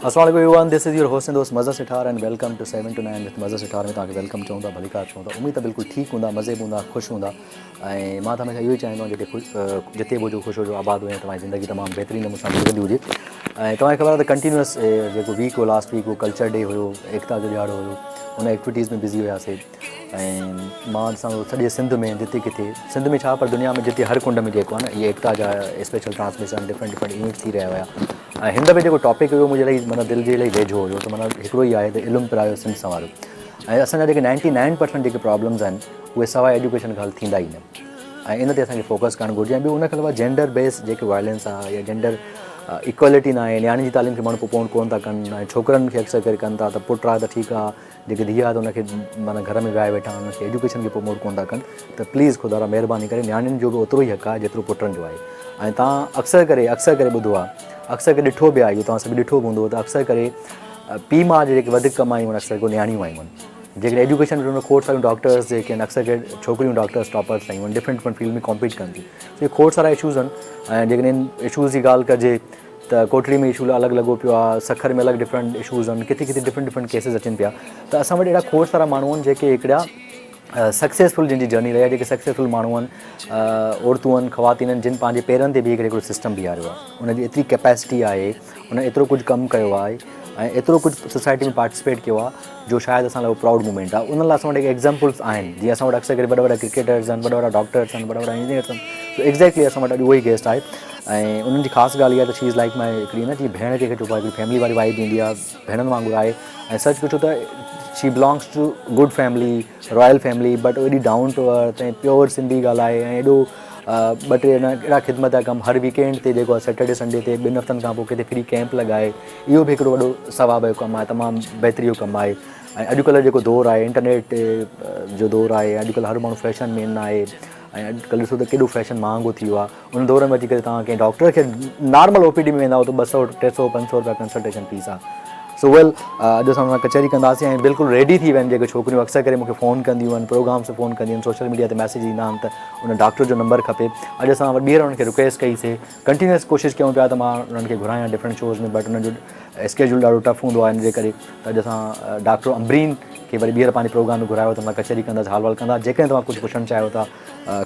السلام عليڪم everyone this is your host and دوست Mazhar Sethar and welcome to 7 to 9 with Mazhar Sethar ۾ توهان کي welcome چئون ٿا ڀليڪار چئون ٿا اميد ته بلڪل ٺيڪ هوندا مزي ۾ هوندا خوش هوندا ۽ مان ته هميشه اهو ئي چاهيندو آهيان جتي خوش جتي به هجو خوش هجو آباد هجو توهان جي زندگي تمام بهترين نموني سان گذرندي هجي ۽ توهان کي خبر آهي ته ڪنٽينيوس جيڪو ويڪ هو لاسٽ ويڪ هو ڪلچر ڊي هيو ايڪتا جو ڏهاڙو هيو ان ايڪٽيوٽيز ۾ بزي هياسي ۽ مان ڏسان ٿو سڄي سنڌ ۾ جتي ڪٿي سنڌ ۾ ڇا پر دنيا ۾ جتي هر ڪنڊ ۾ جيڪو آهي نه اهي ايڪتا جا special transmission different different events ٿي رهيا هيا ۽ هن دفعي جيڪو ٽاپڪ هيو منهنجي الاهي معنيٰ دل جي الاهي ويجهو هيو ته معنيٰ هڪڙو ئي آهي ته علم پرايو سنڌ سنواريو ۽ اسان جا جيڪي نائنٽي نائن پرسنٽ جيڪي پرابلمز آهن اهي سواء ايجوڪيشن کان حل ٿيندا ئي نه ۽ ان تي اسان کي فوڪس ڪرڻ گهرجي ۽ ٻيو ان کان علاوه جينڊر بيس جيڪي وائلنس آهي يا جينڊر ايڪوالٽي نه آهي نياڻين جي تعليم کي ماڻهو پرپون ڪونه ٿا ڪن ۽ ڇوڪرن کي اڪثر ڪري ڪن ٿا ته پٽ آهي ته ٺيڪ آهي جيڪي ڌيء آهي ته ان کي معنيٰ گهر ۾ ويهاري ويٺا آهن ان کي ايجوڪيشن کي پروموٽ ڪونه ٿا ڪن ته پليز خدا را مهرباني ڪري نياڻين جو به اوترو ئي حق آهي جيترو پٽن جو آهي ۽ توهان اڪثر ڪري اڪثر ڪري ٻڌو آهي اڪثر ڪري ڏٺو به آهي اهو توهان سڀ ڏٺو به هوندو ته اڪثر ڪري پيء ماء جي جيڪي وڌيڪ ڪم آيون آهن اڪثر ڪري نياڻيون آيون آهن جيڪڏهن ايجوڪيشن ۾ کوڙ ساريون ڊاڪٽرس جيڪي آهن اڪثر ڪري ڇوڪريون ڊاڪٽرس ٽاپرس آيون آهن ڊفرنٽ ڊفرنٽ فيلڊ ۾ ڪمپيٽ ڪن ٿيون اهي کوڙ سارا اشوز آهن ۽ جيڪڏهن اشوز جي ڳالهه ڪجي ته ڪوٽڙي ۾ اشو الڳ لڳو پيو آهي سکر ۾ الڳ ڊفرنٽ اشوز آهن ڪٿي ڪٿي ڊفرنٽ ڊفرنٽ ڪيسز اچن پيا ته اسان وٽ اهڙا کوڙ سارا ماڻهو آهن جيڪي هڪڙا سڪسيسفل جن جي جرني رهي آهي جيڪي سڪسيسفل ماڻهو آهن عورتون آهن خواتين آهن جن پنهنجي پيرن تي بيهي ڪري هڪڙو سسٽم بيهاريو آهي ان جي ايتري ڪيپيسٽي آهي ان ايترو ڪجهه ڪم ڪيو آهي ۽ ايترو ڪجهه سوسائٽي ۾ پارٽيسپيٽ ڪيو آهي جو شايد اسان لاء اهو پرائوڊ مومينٽ آهي انهن لاء اسان وٽ ايگزامپلس آهن جيئن اسان وٽ اڪثر ڪري وڏا وڏا ڪرڪيٽرز آهن وڏا وڏا ڊاڪٽرس آهن وڏا وڏا انجنيئرس آهن سو ايگزيڪٽلي اسان وٽ اڄ اهو ئي گيسٽ آهي ۽ انهن جي خاص ڳالهه اها آهي ته شي از لائيڪ مائي هڪڙي نه جيئن ڀيڻ ڪنهن کي چئبو آهي هڪڙي فيملي واري وائيب ايندي آهي ڀيڻن وانگر آهي ۽ سچ پڇو ته she belongs to good family royal family but ايڏي down to earth ۽ pure Sindhi ڳالهائي ۽ ايڏو ٻه ٽي نه اهڙا خدمت جا ڪم هر ويڪينڊ تي جيڪو آهي سيٽرڊي سنڊي تي ٻن هفتن کان پوء ڪٿي فري ڪيمپ لڳائي اهو به هڪڙو وڏو ثواب جو ڪم آهي تمام بهتري جو ڪم آهي ۽ اڄڪلهه جيڪو دور آهي انٽرنيٽ جو دور آهي اڄڪلهه هر ماڻهو فيشن مين آهي ۽ اڄڪلهه ڏسو ته ڪيڏو فيشن مهانگو ٿي ويو آهي ان دور ۾ اچي ڪري توهان ڪنهن ڊاڪٽر کي نارمل او پي ڊي ۾ ويندا آهيو ته ٻه سو ٽي سو پنج سو روپيا ڪنسلٽيشن فيس آهي سو ويل اڄ اسان ان سان ڪچهري ڪنداسين ۽ بلڪل ريڊي ٿي ويا آهن جيڪي ڇوڪريون اڪثر ڪري مونکي فون ڪنديون آهن پروگرامس تي فون ڪنديون آهن سوشل ميڊيا تي ميسيج ايندا آهن ته ان ڊاڪٽر جو نمبر کپي اڄ اسان ٻيهر انهن کي رڪويسٽ ڪئي سي ڪنٽينيوس ڪوشش ڪيون پيا ته مان انهن کي گهرايان ڊفرنٽ شوز ۾ بٽ انهن جو اسڪيجول ڏاڍو ٽف هوندو آهي ان جي ڪري ته اڄ اسان ڊاڪٽر امبرين کي وري ٻيهر پنهنجي پروگرام ۾ گهرايو ته ان سان ڪچهري ڪنداسين حال وال ڪندا جيڪڏهن توهان ڪجهه پڇڻ چاهيو ٿا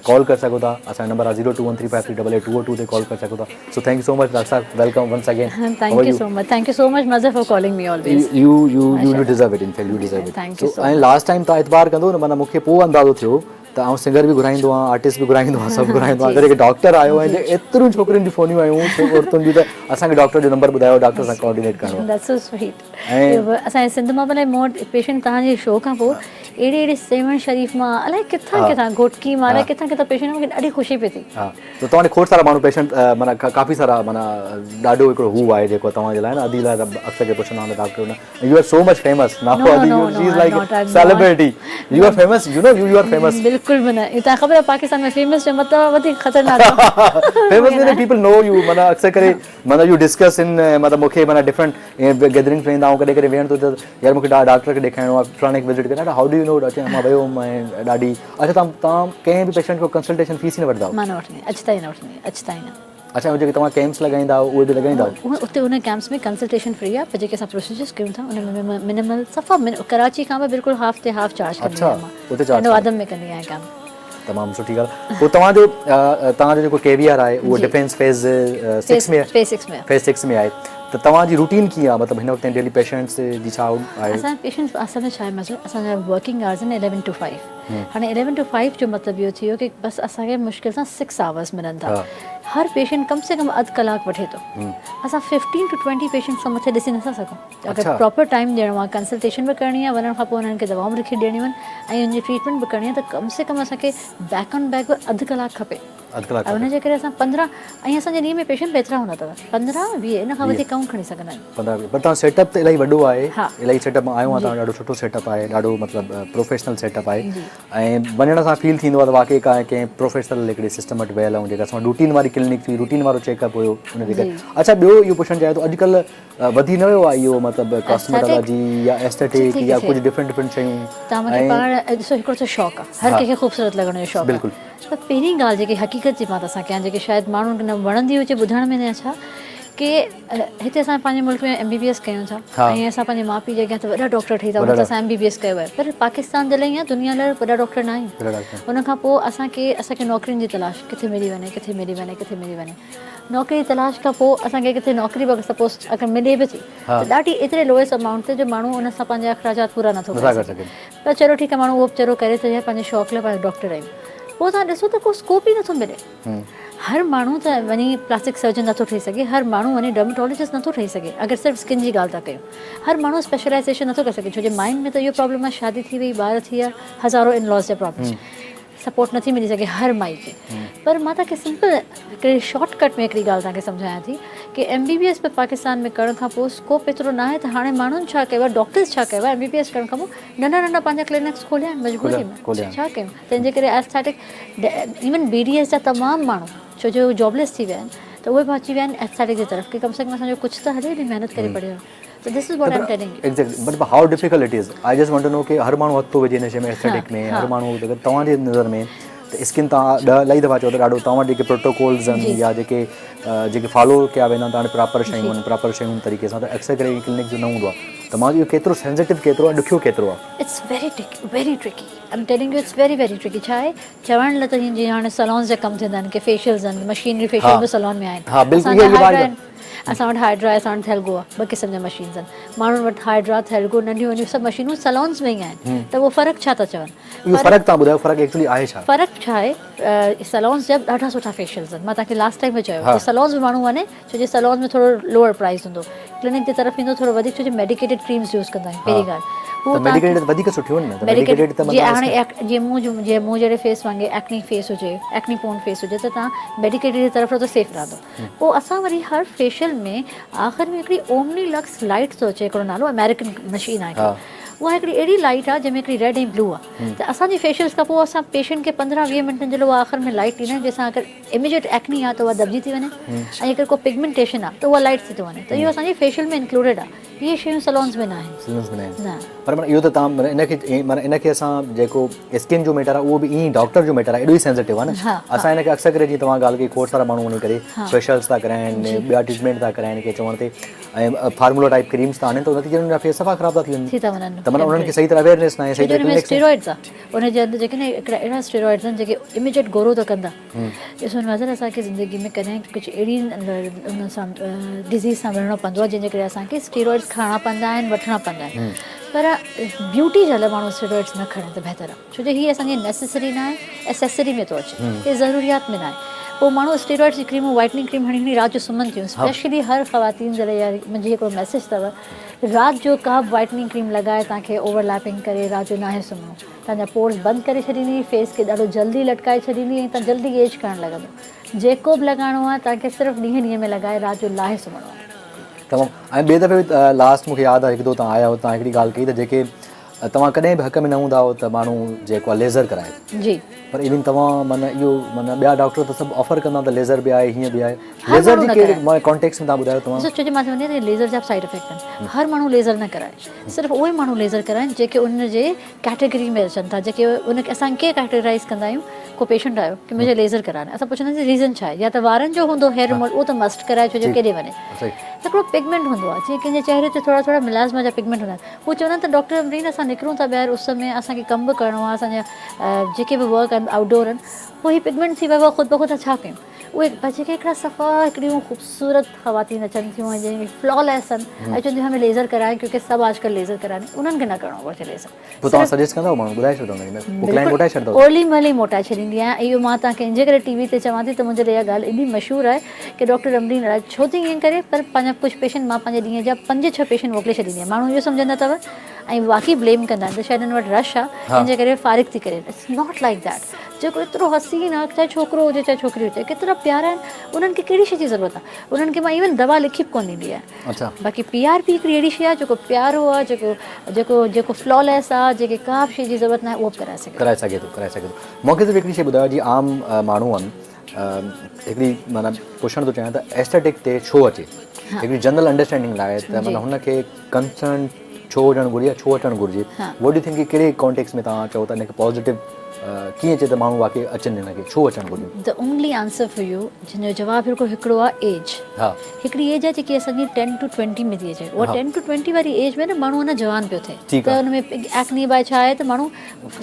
ڪال ڪري سگهو ٿا اسان جو نمبر آهي zero two one three five three double eight two two تي ڪال ڪري سگهو ٿا so thank you so much doctor صاحب welcome once again thank you so much thank you so much Mazhar for calling me always you you you deserve it in fact you deserve it so ۽ last time توهان اعتبار ڪندو نه معنيٰ مونکي پوء اندازو ٿيو ته آئون سنگر به گهرائيندو آهيان آرٽسٽ به گهرائيندو آهيان سڀ گهرائيندو آهيان اگر هڪ ڊاڪٽر آيو ۽ ايتريون ڇوڪرين جون فونيون آيون عورتن جون ته اسان کي ڊاڪٽر جو نمبر ٻڌايو ڊاڪٽر سان ڪوآرڊينيٽ ڪرڻو that's so sweet اسان جي سنڌ مان به مون وٽ پيشنٽ توهان جي شو کان پوء اهڙي اهڙي سيوهڻ شريف مان الائي ڪٿان ڪٿان گهوٽڪي مان الائي ڪٿان ڪٿان پيشنٽ مون کي ڏاڍي خوشي پئي ٿي. ها ته توهان ڏي کوڙ سارا ماڻهو پيشنٽ معنيٰ ڪافي سارا معنيٰ ڏاڍو هڪڙو هو آهي جيڪو توهان جي لاء نه ادي لاء ته اڪثر ڪري پڇندا هوندا ڊاڪٽر نه you are so much famous now ادي you she is like celebrity you are famous you know you are famous. بلڪل به نه توهان کي خبر آهي پاڪستان ۾ فيمس جو مطلب وڌيڪ خطرناڪ فيمس ۾ پيپل نو يو معنيٰ اڪثر ڪري معنيٰ يو ڊسڪس ان مطلب مون کي معنيٰ ڊفرنٽ گيدرنگس ۾ ويندا آهيون ڪڏهن ڪڏهن ويهڻ ٿو ته يار مون کي ڊاڪٽر کي ڏيکارڻو آهي فلاڻي کي وزٽ ڪرڻو آهي how do you نو چيائين مان ويو هوم ۽ ڏاڍي اڇا توهان توهان ڪنهن به پيشنٽ کان ڪنسلٽيشن فيس ئي نه وٺندا آهيو؟ مان نه وٺندي آهيان اڄ تائين نه وٺندي آهيان اڄ تائين نه. اڇا ۽ جيڪي توهان ڪيمپس لڳائيندا آهيو اهي به لڳائيندا آهيو؟ اهي اتي ان ڪيمپس ۾ ڪنسلٽيشن فري آهي پر جيڪي اسان پروسيجرس ڪيون ٿا ان ۾ منيمل صفا ڪراچي کان به بلڪل هاف تي هاف چارج ڪندي آهيان مان اتي چارج ٽنڊو آدم ۾ ڪندي آهيان ڪيمپ. تمام سٺي ڳالهه پوء توهان جو توهان جو جيڪو ڪي وي آر آهي اهو ڊفينس فيز 6 ۾ فيز 6 ۾ فيز 6 ۾ آهي ته توهان جي روٽين ڪيئن آهي مطلب هن وقت تائين ڊيلي پيشنٽس جي ڇا آهي؟ اسان جا پيشنٽس اصل ۾ ڇا آهي مطلب اسان جا ورڪنگ آورز آهن 11 ٽو 5 هاڻي 11 ٽو 5 جو مطلب اهو ٿي ويو ڪي بس اسان کي مشڪل سان 6 آورز ملن ٿا هر پيشنٽ ڪم سي ڪم اڌ ڪلاڪ وٺي ٿو اسان 15 ٽو 20 پيشنٽس کان مٿي ڏسي نٿا سگهون. اگر پراپر ٽائيم ڏيڻو آهي ڪنسلٽيشن به ڪرڻي آهي وڃڻ کان پوء انهن کي دوائون به لکي ڏيڻيون آهن ۽ ان جي ٽريٽمينٽ به ڪرڻي آهي ته ڪم سي ڪم اسان کي بيڪ آن بيڪ به اڌ ڪلاڪ کپي اڌ ڪلاڪ ۽ ان جي ڪري اسان 15 ۽ اسان جي ڏينهن ۾ پيشنٽ به ايترا هوندا اٿو 15 20 ان کان وڌيڪ ڪونه کڻي سگهندا آهيون. 15 20 پر توهان سيٽ اپ ته الاهي وڏو آهي الاهي سيٽ اپ مان آيو آهيان توهان جو ڏاڍو سٺو سيٽ اپ آهي ڏاڍو مطلب پروفيشنل سيٽ اپ آهي ۽ وڃڻ سان فيل ٿيندو آهي ته واقعي ڪا ڪنهن پروفيشنل هڪڙي سسٽم وٽ ويل آهيون جيڪا اسان روٽين واري ڪلينڪ هئي روٽين وارو چيڪ اپ هيو ان جي ڪري اڇا ٻيو اهو پڇڻ چاهيان ٿو اڄڪلهه وڌي نه ويو آهي اهو مطلب ڪاسميٽالاجي يا ايسٿيٽڪ يا ڪجهه ڊفرنٽ ڊفرنٽ شيون. توهان مونکي پاڻ ڏسو هڪڙو ته شوق آهي هر ڪنهن کي خوبصورت لڳڻ جو شوق آهي پر پهرين ڳالهه جيڪي حقيقت جي مان توهان سان ڪيان جيڪي شايد ماڻهن کي نه وڻندي هجي ٻڌڻ ۾ نه ڇا ڪي هتي اسان پنهنجي ملڪ ۾ ايم بي بي ايس ڪيون ٿا ۽ اسان پنهنجي ماء پيء جي اڳيان ته وڏا ڊاڪٽر ٺهي ٿا وڃون ته اسان ايم بي بي ايس ڪيو آهي پر پاڪستان جي لاء يا دنيا لاء وڏا ڊاڪٽر نه آهيون ان کان پوء اسان کي اسان کي نوڪرين جي تلاش ڪٿي ملي وڃي ڪٿي ملي وڃي ڪٿي ملي وڃي نوڪري جي تلاش کان پوء اسان کي ڪٿي نوڪري به سپوز اگر ملي به ٿي ته ڏاڍي ايتري لوئيسٽ امائونٽ تي جو ماڻهو ان سان پنهنجا اخراجات پورا نٿو ڪري سگهي پر چلو ٺيڪ آهي ماڻهو اهو به چرو ڪري ٿو يار پنهنجي شوق لاء پنهنجو ڊاڪٽر آهيون پوء توهان ڏسو ته ڪو اسڪوپ ئي نٿو ملي هر ماڻهو ته وڃي پلاسٽڪ سرجن نٿو ٺهي سگهي هر ماڻهو وڃي ڊرماٽالاجسٽ نٿو ٺهي سگهي اگر صرف اسڪن جي ڳالهه ٿا ڪيون هر ماڻهو اسپيشلائزيشن نٿو ڪري سگهي ڇو جو مائنڊ ۾ ته اهو پرابلم آهي شادي ٿي وئي ٻار ٿي ويا هزارو ان لاز جا پرابلمس سپورٽ نٿي ملي سگهي هر مائي کي پر مان توهان کي سمپل هڪڙي شارٽ ڪٽ ۾ هڪڙي ڳالهه توهان کي سمجهايان ٿي K M B B S به پاڪستان ۾ ڪرڻ کان پوء اسڪوپ ايترو ناهي ته هاڻي ماڻهن ڇا ڪيو آهي ڊاڪٽرز ڇا ڪيو آهي ايم بي بي ايس ڪرڻ کان پوء ننڍا ننڍا پنهنجا ڪلينڪس کوليا آهن مجبوري ۾ ڇا ڪيون تنهن جي ڪري ايسٿيٽڪ ايون بي ڊي ايس جا تمام ماڻهو ڇو جو جاب ليس ٿي ويا آهن ته اهي به اچي ويا آهن ايسٿيٽڪ جي طرف ڪي ڪم سي ڪم اسان جو ڪجهه ته هلي ايڏي محنت ڪري پڙهيو آهي So this is what I'm telling you. Exactly. But how difficult it is. I just want to know ڪي هر ماڻهو هٿ ٿو وجهي ان شيء ۾ aesthetic ۾ هر ماڻهو اگر توهان جي نظر ۾ ته اسڪن توهان ڏهه الاهي دفعا چئو ته ڏاڍو توهان وٽ جيڪي پروٽوڪولز آهن يا جيڪي جيڪي فالو ڪيا ويندا آهن توهان وٽ پراپر شيون آهن پراپر شيون طريقي سان ته اڪثر ڪري ڪلينڪ جو نه هوندو آهي ته مان اهو ڪيترو سينسيٽو ڪيترو آهي ڏکيو ڪيترو آهي. It's very tricky very tricky I am telling you it's very very tricky ڇا آهي چوڻ لاء ته هيئن جيئن هاڻي سلونز جا ڪم ٿيندا آهن ڪي فيشلز آهن مشينري فيشل به سلون ۾ آهن ها بلڪل اها ڳالهه اسان وٽ هائيڊرا آهي اسان وٽ ٿيلگو آهي ٻه قسم جا مشينز آهن ماڻهن وٽ هائيڊرا ٿيلگو ننڍيون ننڍيون سڀ مشينون سلونز ۾ ئي آهن ته اهو فرق ڇا ٿا چون اهو فرق تان ٻڌايو فرق ايڪچولي آهي ڇا فرق ڇا آهي سلونز جا ڏاڍا سٺا فيشلز آهن مان توهان کي لاسٽ ٽائيم به چيو ته سلونز ۾ ماڻهو وڃي ڇو جو سلونز ۾ ٿورو لوئر پرائز هوندو ڪلينڪ جي طرف ايندو ٿورو وڌيڪ ڇو جو ميڊيڪيٽيڊ ڪريمز يوز ڪندا آهيون پهرين ڳالهه هو ميڊيڪيٽيڊ وڌيڪ سٺيون آهن نه ته ميڊيڪيٽيڊ ته جي هاڻي جي مون جي مون جهڙي فيس وانگي ايڪني فيس هجي ايڪني پون فيس هجي ته توهان ميڊيڪيٽيڊ جي طرف رهو ته سيف رهندو پوء اسان وري هر فيشل ۾ آخر ۾ هڪڙي اومني لڪس لائيٽ ٿو اچي هڪڙو نالو آمريڪن مشين آهي اها هڪڙي اهڙي لائيٽ آهي جنهن ۾ هڪڙي ريڊ ۽ بلو آهي ته اسان جي فيشلز کان پوء اسان پيشنٽ کي 15 20 منٽن جي لاء اها آخر ۾ لائيٽ ڏيندا آهيون جنهن سان اگر اميجيٽ ايڪني آهي ته اها دٻجي ٿي وڃي ۽ اگر ڪو پگمينٽيشن آهي ته اها لائيٽ ٿي ٿو وڃي ته اهو اسان جي فيشل ۾ انڪلوڊيڊ آهي اهي شيون سلونز ۾ ناهن. سلونز ۾ ناهن. نه. پر معنيٰ اهو ته تان معنيٰ ان کي معنيٰ ان کي اسان جيڪو اسڪن جو ميٽر آهي اهو به ائين ئي ڊاڪٽر جو ميٽر آهي ايڏو ئي سينسيٽو آهي نه اسان ان کي اڪثر ڪري جيئن توهان ڳالهه ڪئي کوڙ سارا ماڻهو وڃي ڪري فيشلز ٿا ڪرائين ٻيا ٽريٽمينٽ ٿا ڪرائين ڪي چوڻ تي ۽ فارمولا ٽائپ ڪريمز ٿا آڻين ته نتيجي ۾ انهن جا فيس صفا خراب ٿا ٿي وڃن ٿي ٿا وڃن ته معنيٰ انهن کي صحيح طرح اويئرنيس ناهي صحيح طرح ڪلينڪس اسٽيرائڊز آهي ان جي اندر جيڪي نه هڪڙا اهڙا اسٽيرائڊز آهن جيڪي اميجيٽ گورو ٿا ڪندا ڏسو نظر اسان کي زندگي ۾ ڪڏهن ڪجهه اهڙي ان سان ڊزيز سان وڙهڻو پوندو آهي جنهن جي ڪري اسان کي اسٽيرائڊس کائڻا پوندا آهن وٺڻا پوندا آهن پر بيوٽي جي لاء ماڻهو اسٽيرائڊس نه کڻي ته بهتر آهي ڇو جو هي اسان جي نيسيسري نه آهي ايسيسري ۾ ٿو اچي هي ضروريات ۾ نه آهي پوء ماڻهو اسٽيرائڊس جي ڪريمون وائٽننگ ڪريم هڻي هڻي رات جو سمهن ٿيون اسپيشلي هر خواتين جي لاء منهنجي هڪڙو ميسيج اٿو رات جو ڪا به وائٽننگ ڪريم لڳائي توهان کي اوور ليپنگ ڪري رات جو ناهي سمهڻو توهان جا پورس بند ڪري ڇڏيندي، فيس کي ڏاڍو جلدي لٽڪائي ڇڏيندي ۽ توهان جلدي ايج ڪرڻ لڳندو. جيڪو به لڳائڻو آهي توهان کي صرف ڏينهن ڏينهن ۾ لڳائي رات جو لاهي سمهڻو آهي. تمام ۽ ٻئي دفعي به لاسٽ مون کي ياد آهي هڪ دفعو توهان آيا هئو توهان هڪڙي ڳالهه ڪئي ته جيڪي توهان ڪڏهن به حق ۾ نه هوندا هئو ته ماڻهو جيڪو آهي ليزر ڪرائي. جي. پر ايون توهان معنيٰ اهو معنيٰ ٻيا ڊاڪٽر ته سڀ آفر ڪندا ته ليزر به آهي هيئن به آهي ليزر جي ڪهڙي معنيٰ ڪانٽيڪس ۾ توهان ٻڌايو توهان. ڏسو ڇو جو مان چوندي آهيان ته ليزر جا به سائيڊ افيڪٽ آهن هر ماڻهو ليزر نه ڪرائي صرف اهي ماڻهو ليزر ڪرائين جيڪي ان جي ڪيٽيگري ۾ اچن ٿا جيڪي ان کي اسان ڪيئن ڪيٽيگرائز ڪندا آهيون ڪو پيشنٽ آيو ڪي مجھي ليزر ڪرانا اسان پڇنداسين ريزن ڇا آهي يا ته وارن جو هوندو هيئر ريموول اهو ته مسٽ ڪرائي ڇو جو ڪيڏي وڃي هڪڙو پگمينٽ هوندو آهي جيئن ڪنهن جي چهري تي ٿورا ٿورا ملازما جا پگمينٽ هوندا آهن هو چوندا آهن ته ڊاڪٽر امرين اسان نڪرون ٿا ٻاهر اس ۾ اسان کي ڪم به ڪرڻو آهي اسان جا جيڪي به ورڪ آهن آئوٽ ڊور آهن پوء هي پگمينٽ ٿي ويو آهي خود بخود اسان ڇا ڪيون اهي پر جيڪي هڪڙا صفا هڪڙيون خوبصورت خواتين اچن ٿيون ۽ جنهن فلا ليس آهن ۽ چون ٿيون همين ليزر ڪرائين ڪيونڪه سڀ آج ڪل ليزر ڪرائين انهن کي نه ڪرڻو گهرجي ليزر. پوء توهان سجيسٽ ڪندا آهيو ماڻهو ٻڌائي ڇڏندا آهيو پوء ڪلائنٽ موٽائي ڇڏندو اوڏي مهل ئي موٽائي ڇڏيندي آهيان اهو مان توهان کي ان جي ڪري ٽي وي تي چوان ٿي ته منهنجي لاء اها ڳالهه ايڏي مشهور آهي ڪي ڊاڪٽر امرين الائي ڇو ٿي ائين ڪري پر پنهنجا ڪجهه پيشنٽ مان پنهنجي ڏينهن جا پنج ڇهه پيشنٽ موڪلي ڇڏيندي آهيان ماڻهو اهو سمجهندا اٿو ۽ واقعي بليم ڪندا آهن ته شايد هن وٽ رش آهي ان جي ڪري فارغ ٿي ڪري it's not like that جيڪو ايترو حسين آهي چاهي ڇوڪرو هجي چاهي ڇوڪري هجي ڪيترا پيارا آهن انهن کي ڪهڙي شي جي ضرورت آهي انهن کي مان ايون دوا لکي به ڪونه ڏيندي آهيان باقي پي آر پي هڪڙي اهڙي شي آهي جيڪو پيارو آهي جيڪو جيڪو جيڪو فلاليس آهي جيڪي ڪا به شي جي ضرورت ناهي اهو به ڪرائي سگهي ڪرائي سگهي ٿو ڪرائي سگهي ٿو مون کي صرف هڪڙي شي ٻڌايو جي عام ماڻهو آهن هڪڙي معنيٰ پڇڻ ٿو چاهيان ته ايسٿيٽڪ تي ڇو اچي هڪڙي جنرل انڊرسٽينڊنگ لاء ته معنيٰ هن کي ڪنسرن ڇو هجڻ گهرجي يا ڇو اچڻ گهرجي what do think ڪهڙي ڪانٽيڪس ۾ توهان چئو ته ان کي پازيٽو ڪيئن چئي ته ماڻهو واقعي اچن هن کي ڇو اچڻ گهرجن؟ The only answer for you جنهن جو جواب رڳو هڪڙو آهي ايج. ها. هڪڙي ايج آهي جيڪي اسان جي ٽين ٽو ٽوئنٽي ۾ ٿي اچي اها ٽين ٽو ٽوئنٽي واري ايج ۾ نه ماڻهو اڃا جوان پيو ٿئي ٺيڪ ته آهي. ان ۾ ايڪني به آهي ڇا آهي ته ماڻهو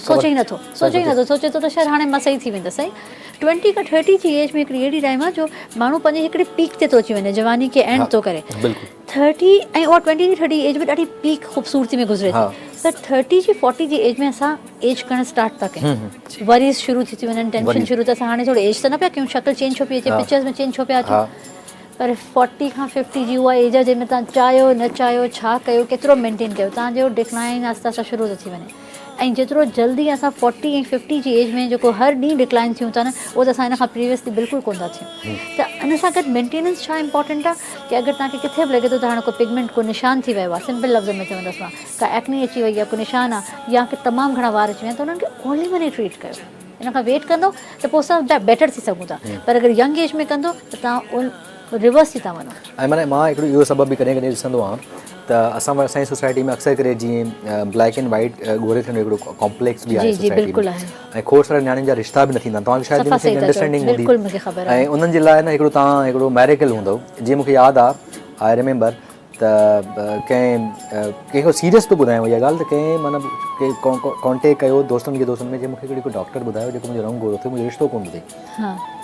سوچي ئي نٿو سوچي ئي نٿو سوچي ٿو ته شايد هاڻي مان صحيح ٿي ويندس سائين ٽوئنٽي کان ٿرٽي جي ايج ۾ هڪڙي اهڙي ٽائيم آهي جو ماڻهو پنهنجي هڪڙي پيڪ تي ٿو اچي وڃي جواني کي اينڊ ٿو ڪري. بلڪل. ٿرٽي ۽ اها ٽوئنٽي ٽو ٿرٽي ايج به ڏاڍي پيڪ خوبصورتي ۾ گذري ٿي پر ٿرٽي جي فورٽي جي ايج ۾ اسان ايج ڪرڻ اسٽارٽ ٿا ڪيون وريز شروع ٿي ٿي وڃن ٽينشن شروع ته اسان هاڻي ٿورو ايج ته نه پيا ڪيون شڪل چينج ڇو پئي اچي پڪچرز ۾ چينج ڇو پيا اچون پر فورٽي کان ففٽي جي اها ايج آهي جنهن ۾ تان چاهيو نه چاهيو ڇا ڪيو ڪيترو مينٽين ڪيو تان جو ڊڪلائن آهستي آهستي شروع ٿو ٿي وڃي ۽ جيترو جلدي اسان فورٽي ۽ ففٽي جي ايج ۾ جيڪو هر ڏينهن ڊڪلائن ٿيون ٿا نه اهو ته اسان ان کان پريويسلي بلڪل ڪونه ٿا ٿيون ته ان سان گڏ مينٽيننس ڇا امپورٽنٽ آهي ڪي اگر توهان کي ڪٿي به لڳي ٿو ته هاڻي ڪو پگمينٽ ڪو نشان ٿي ويو آهي سمپل لفظن ۾ چوندس مان ڪا ايڪني اچي وئي آهي ڪو نشان آهي يا ڪي تمام گهڻا وار اچي ويا آهن ته انهن کي اولي وڃي ٽريٽ ڪيو ان کان ويٽ ڪندو ته پوء اسان بيٽر ٿي سگهون ٿا پر اگر ينگ ايج ۾ ڪندو ته توهان ريورس ٿي ٿا وڃو. ۽ معنيٰ مان هڪڙو اهو سبب به ڪڏهن ڪڏهن ڏسندو آهيان ته اسان وٽ اسان جي سوسائٽي ۾ اڪثر ڪري جيئن بليڪ اينڊ وائيٽ ڳوري ٿيڻ جو هڪڙو ڪامپليڪس به آهي سوسائٽي ۾ ۽ کوڙ سارا نياڻين جا رشتا به نه ٿيندا آهن توهان کي شايد ان شي جي انڊرسٽينڊنگ هوندي ۽ انهن جي لاء نه هڪڙو توهان هڪڙو ميريڪل هوندو جيئن مون کي ياد آهي I remember ته ڪنهن ڪنهن کان سيريس ٿو ٻڌايان اها ڳالهه ته ڪنهن معنيٰ ڪانٽيڪٽ ڪيو دوستن کي دوستن ۾ جي مون کي هڪڙي ڪو ڊاڪٽر ٻڌايو جيڪو منهنجو رنگ گورو ٿيو منهنجو رشتو ڪونه ٿو ٿئي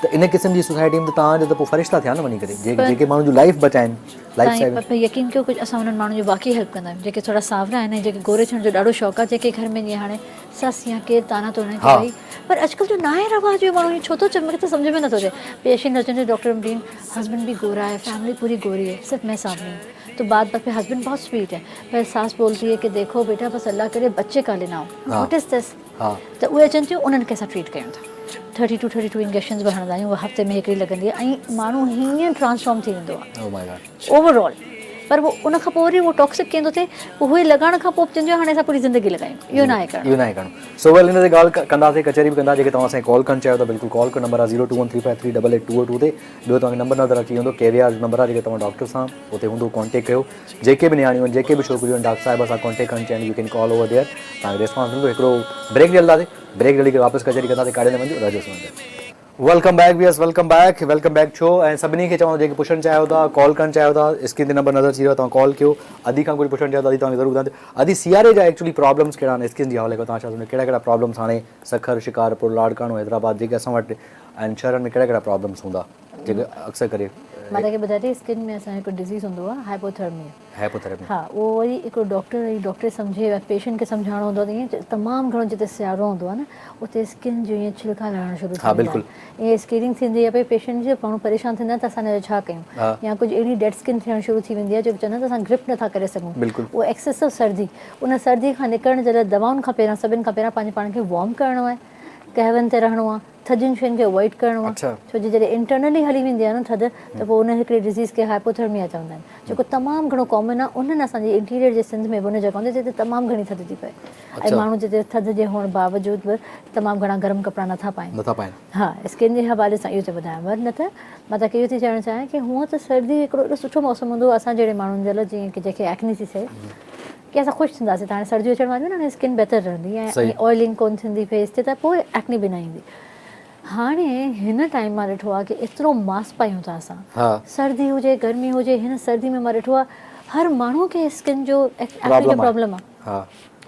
ته ان قسم جي سوسائٽي ۾ ته توهان جو ته پوء فرشتا ٿيا نه وڃي ڪري جيڪي ماڻهن جون لائف بچائن لائف سائين پر يقين ڪيو ڪجهه اسان انهن ماڻهن جي واقعي هيلپ ڪندا آهيون جيڪي ٿورا سانورا آهن ۽ جيڪي گوري ٿيڻ جو ڏاڍو شوق آهي جيڪي گهر ۾ جيئن هاڻي سس يا ڪير طعنا ٿو هڻي ڪي ڀئي پر اڄڪلهه جو ناهي رواج اهو ماڻهو ائين ڇو ٿو چئي مونکي ته سمجهه ۾ نٿو اچي پيشنٽ اچن ٿا ڊاڪٽر امرين ہسبینڈ بھی گورا ہے فیملی پوری گوری ہے صرف میں سانولی ہوں تو بات بات پہ ہسبینڈ بہت سویٹ ہے پر ساس بولتی ہے کہ دیکھو بیٹا بس اللہ کرے بچے کالے نہ ہو what is دس ته اهي اچن ٿيون انهن کي اسان ٽريٽ ڪيون ٿا thirty two thirty two injections به هڻندا آهيون اها هفتي ۾ هڪڙي لڳندي آهي ۽ ماڻهو هيئن ٽرانسفارم ٿي ويندو آهي اوور آل پر پوء ان کان پوء وري اهو ٽاڪسڪ ڪيئن ٿو ٿئي پوء اهي لڳائڻ کان پوء چوندو هاڻي اسان پوري زندگي لڳايون اهو ناهي ڪرڻو اهو ناهي ڪرڻو سو ويل ان تي ڳالهه ڪنداسين ڪچهري به ڪنداسين جيڪي توهان اسان کي ڪال ڪرڻ چاهيو ٿا بلڪل ڪال ڪيو نمبر آهي zero two one three five three double eight two two تي ٻيو توهان کي نمبر نظر اچي ويندو ڪي وي آر جو نمبر آهي جيڪي توهان ڊاڪٽر سان اتي هوندو ڪانٽيڪٽ ڪيو جيڪي به نياڻيون آهن جيڪي به ڇوڪريون آهن ڊاڪٽر صاحب سان ڪانٽيڪٽ ڪرڻ چاهين you can call over there توهان کي ريسپانس ملندو هڪڙو بريڪ ڏئي هلنداسين بريڪ ڏئي ڪري واپس ڪچهري ڪنداسين ڪاڏي نه وڃجو رهجو اسان سان گڏ. Welcome back viewers welcome back welcome back ڇو ۽ سڀني کي چوان ٿو جيڪي پڇڻ چاهيو ٿا ڪال ڪرڻ چاهيو ٿا اسڪرين تي نمبر نظر اچي رهيو آهي توهان ڪال ڪيو ادي کان ڪجهه پڇڻ چاهيو ٿا ادي توهان کي ضرور ٻڌايان ٿو ادي سياري جا ايڪچولي پرابلمس ڪهڙا آهن اسڪن جي حوالي کان توهان ڇا سمجهو ڪهڙا ڪهڙا پرابلمس هاڻي سکر شڪارپور لاڙڪاڻو حيدرآباد جيڪي اسان وٽ آهن شهرن ۾ ڪهڙا ڪهڙا پرابلمس هوندا جيڪي اڪثر ڪري. مان توکي ٻڌايان ٿي اسڪن ۾ اسان جو هڪ ڊزيز هوندو آهي هائپوٿرميا. هائپوٿرميا. ها اهو وري هڪڙو ڊاڪٽر وري ڊاڪٽر سمجهي يا پيشنٽ کي سمجهائڻو هوندو آهي ته ائين تمام گهڻو جتي سيارو هوندو آهي نه اتي اسڪن جو ائين ڇلڪا لهڻ شروع ٿي ويندا آهن ائين اسڪيرنگ ٿيندي آهي پئي پيشنٽ جي ماڻهو پريشان ٿيندا آهن ته اسان هن جو ڇا ڪيون يا ڪجهه اهڙي ڊيڊ اسڪن ٿيڻ شروع ٿي ويندي آهي جو چوندا آهن ته اسان گرپ نٿا ڪري سگهون اهو ايڪسيسو سردي ان سردي کان نڪرڻ جي لاء دوائن کان پهريان سڀن کان پهريان پنهنجي پاڻ کي وارم ڪرڻو آهي قهون تي رهڻو آهي ٿڌين شين کي اوائڊ ڪرڻو آهي ڇو جو جڏهن انٽرنلي هلي ويندي آهي نه ٿڌ ته پوء ان هڪڙي ڊزيز کي هائپوٿرميا چوندا آهن جيڪو تمام گهڻو ڪامن آهي انهن اسان جي انٽيريئر جي سنڌ ۾ به ان جڳهن تي جتي تمام گهڻي ٿڌ ٿي پئي ۽ ماڻهو جتي ٿڌ جي هئڻ باوجود به تمام گهڻا گرم ڪپڙا نٿا پائين نٿا پائين ها اسڪن جي حوالي سان اهو ٿي ٻڌايان ور نه ته مان توکي اهو ٿي چوڻ چاهيان ڪي هونء ته سردي هڪڙو ايڏو سٺو موسم هوندو اسان جهڙي ماڻهن جي لاء جيئن ڪي جنهن کي ايڪني ٿي ٿئي ڪي اسان خوش ٿينداسين ته هاڻي سرديون اچڻ واريون آهن هاڻي اسڪن بهتر رهندي ۽ آئلنگ ڪون ٿيندي فيس تي ته پوء ايڪني به نه ايندي هاڻي هن ٽائيم مان ڏٺو آهي ڪي ايترو ماسڪ پايون ٿا اسان سردي هجي گرمي هجي هن سردي ۾ مان ڏٺو آهي هر ماڻهو کي اسڪن جو ايڪني جو پرابلم آهي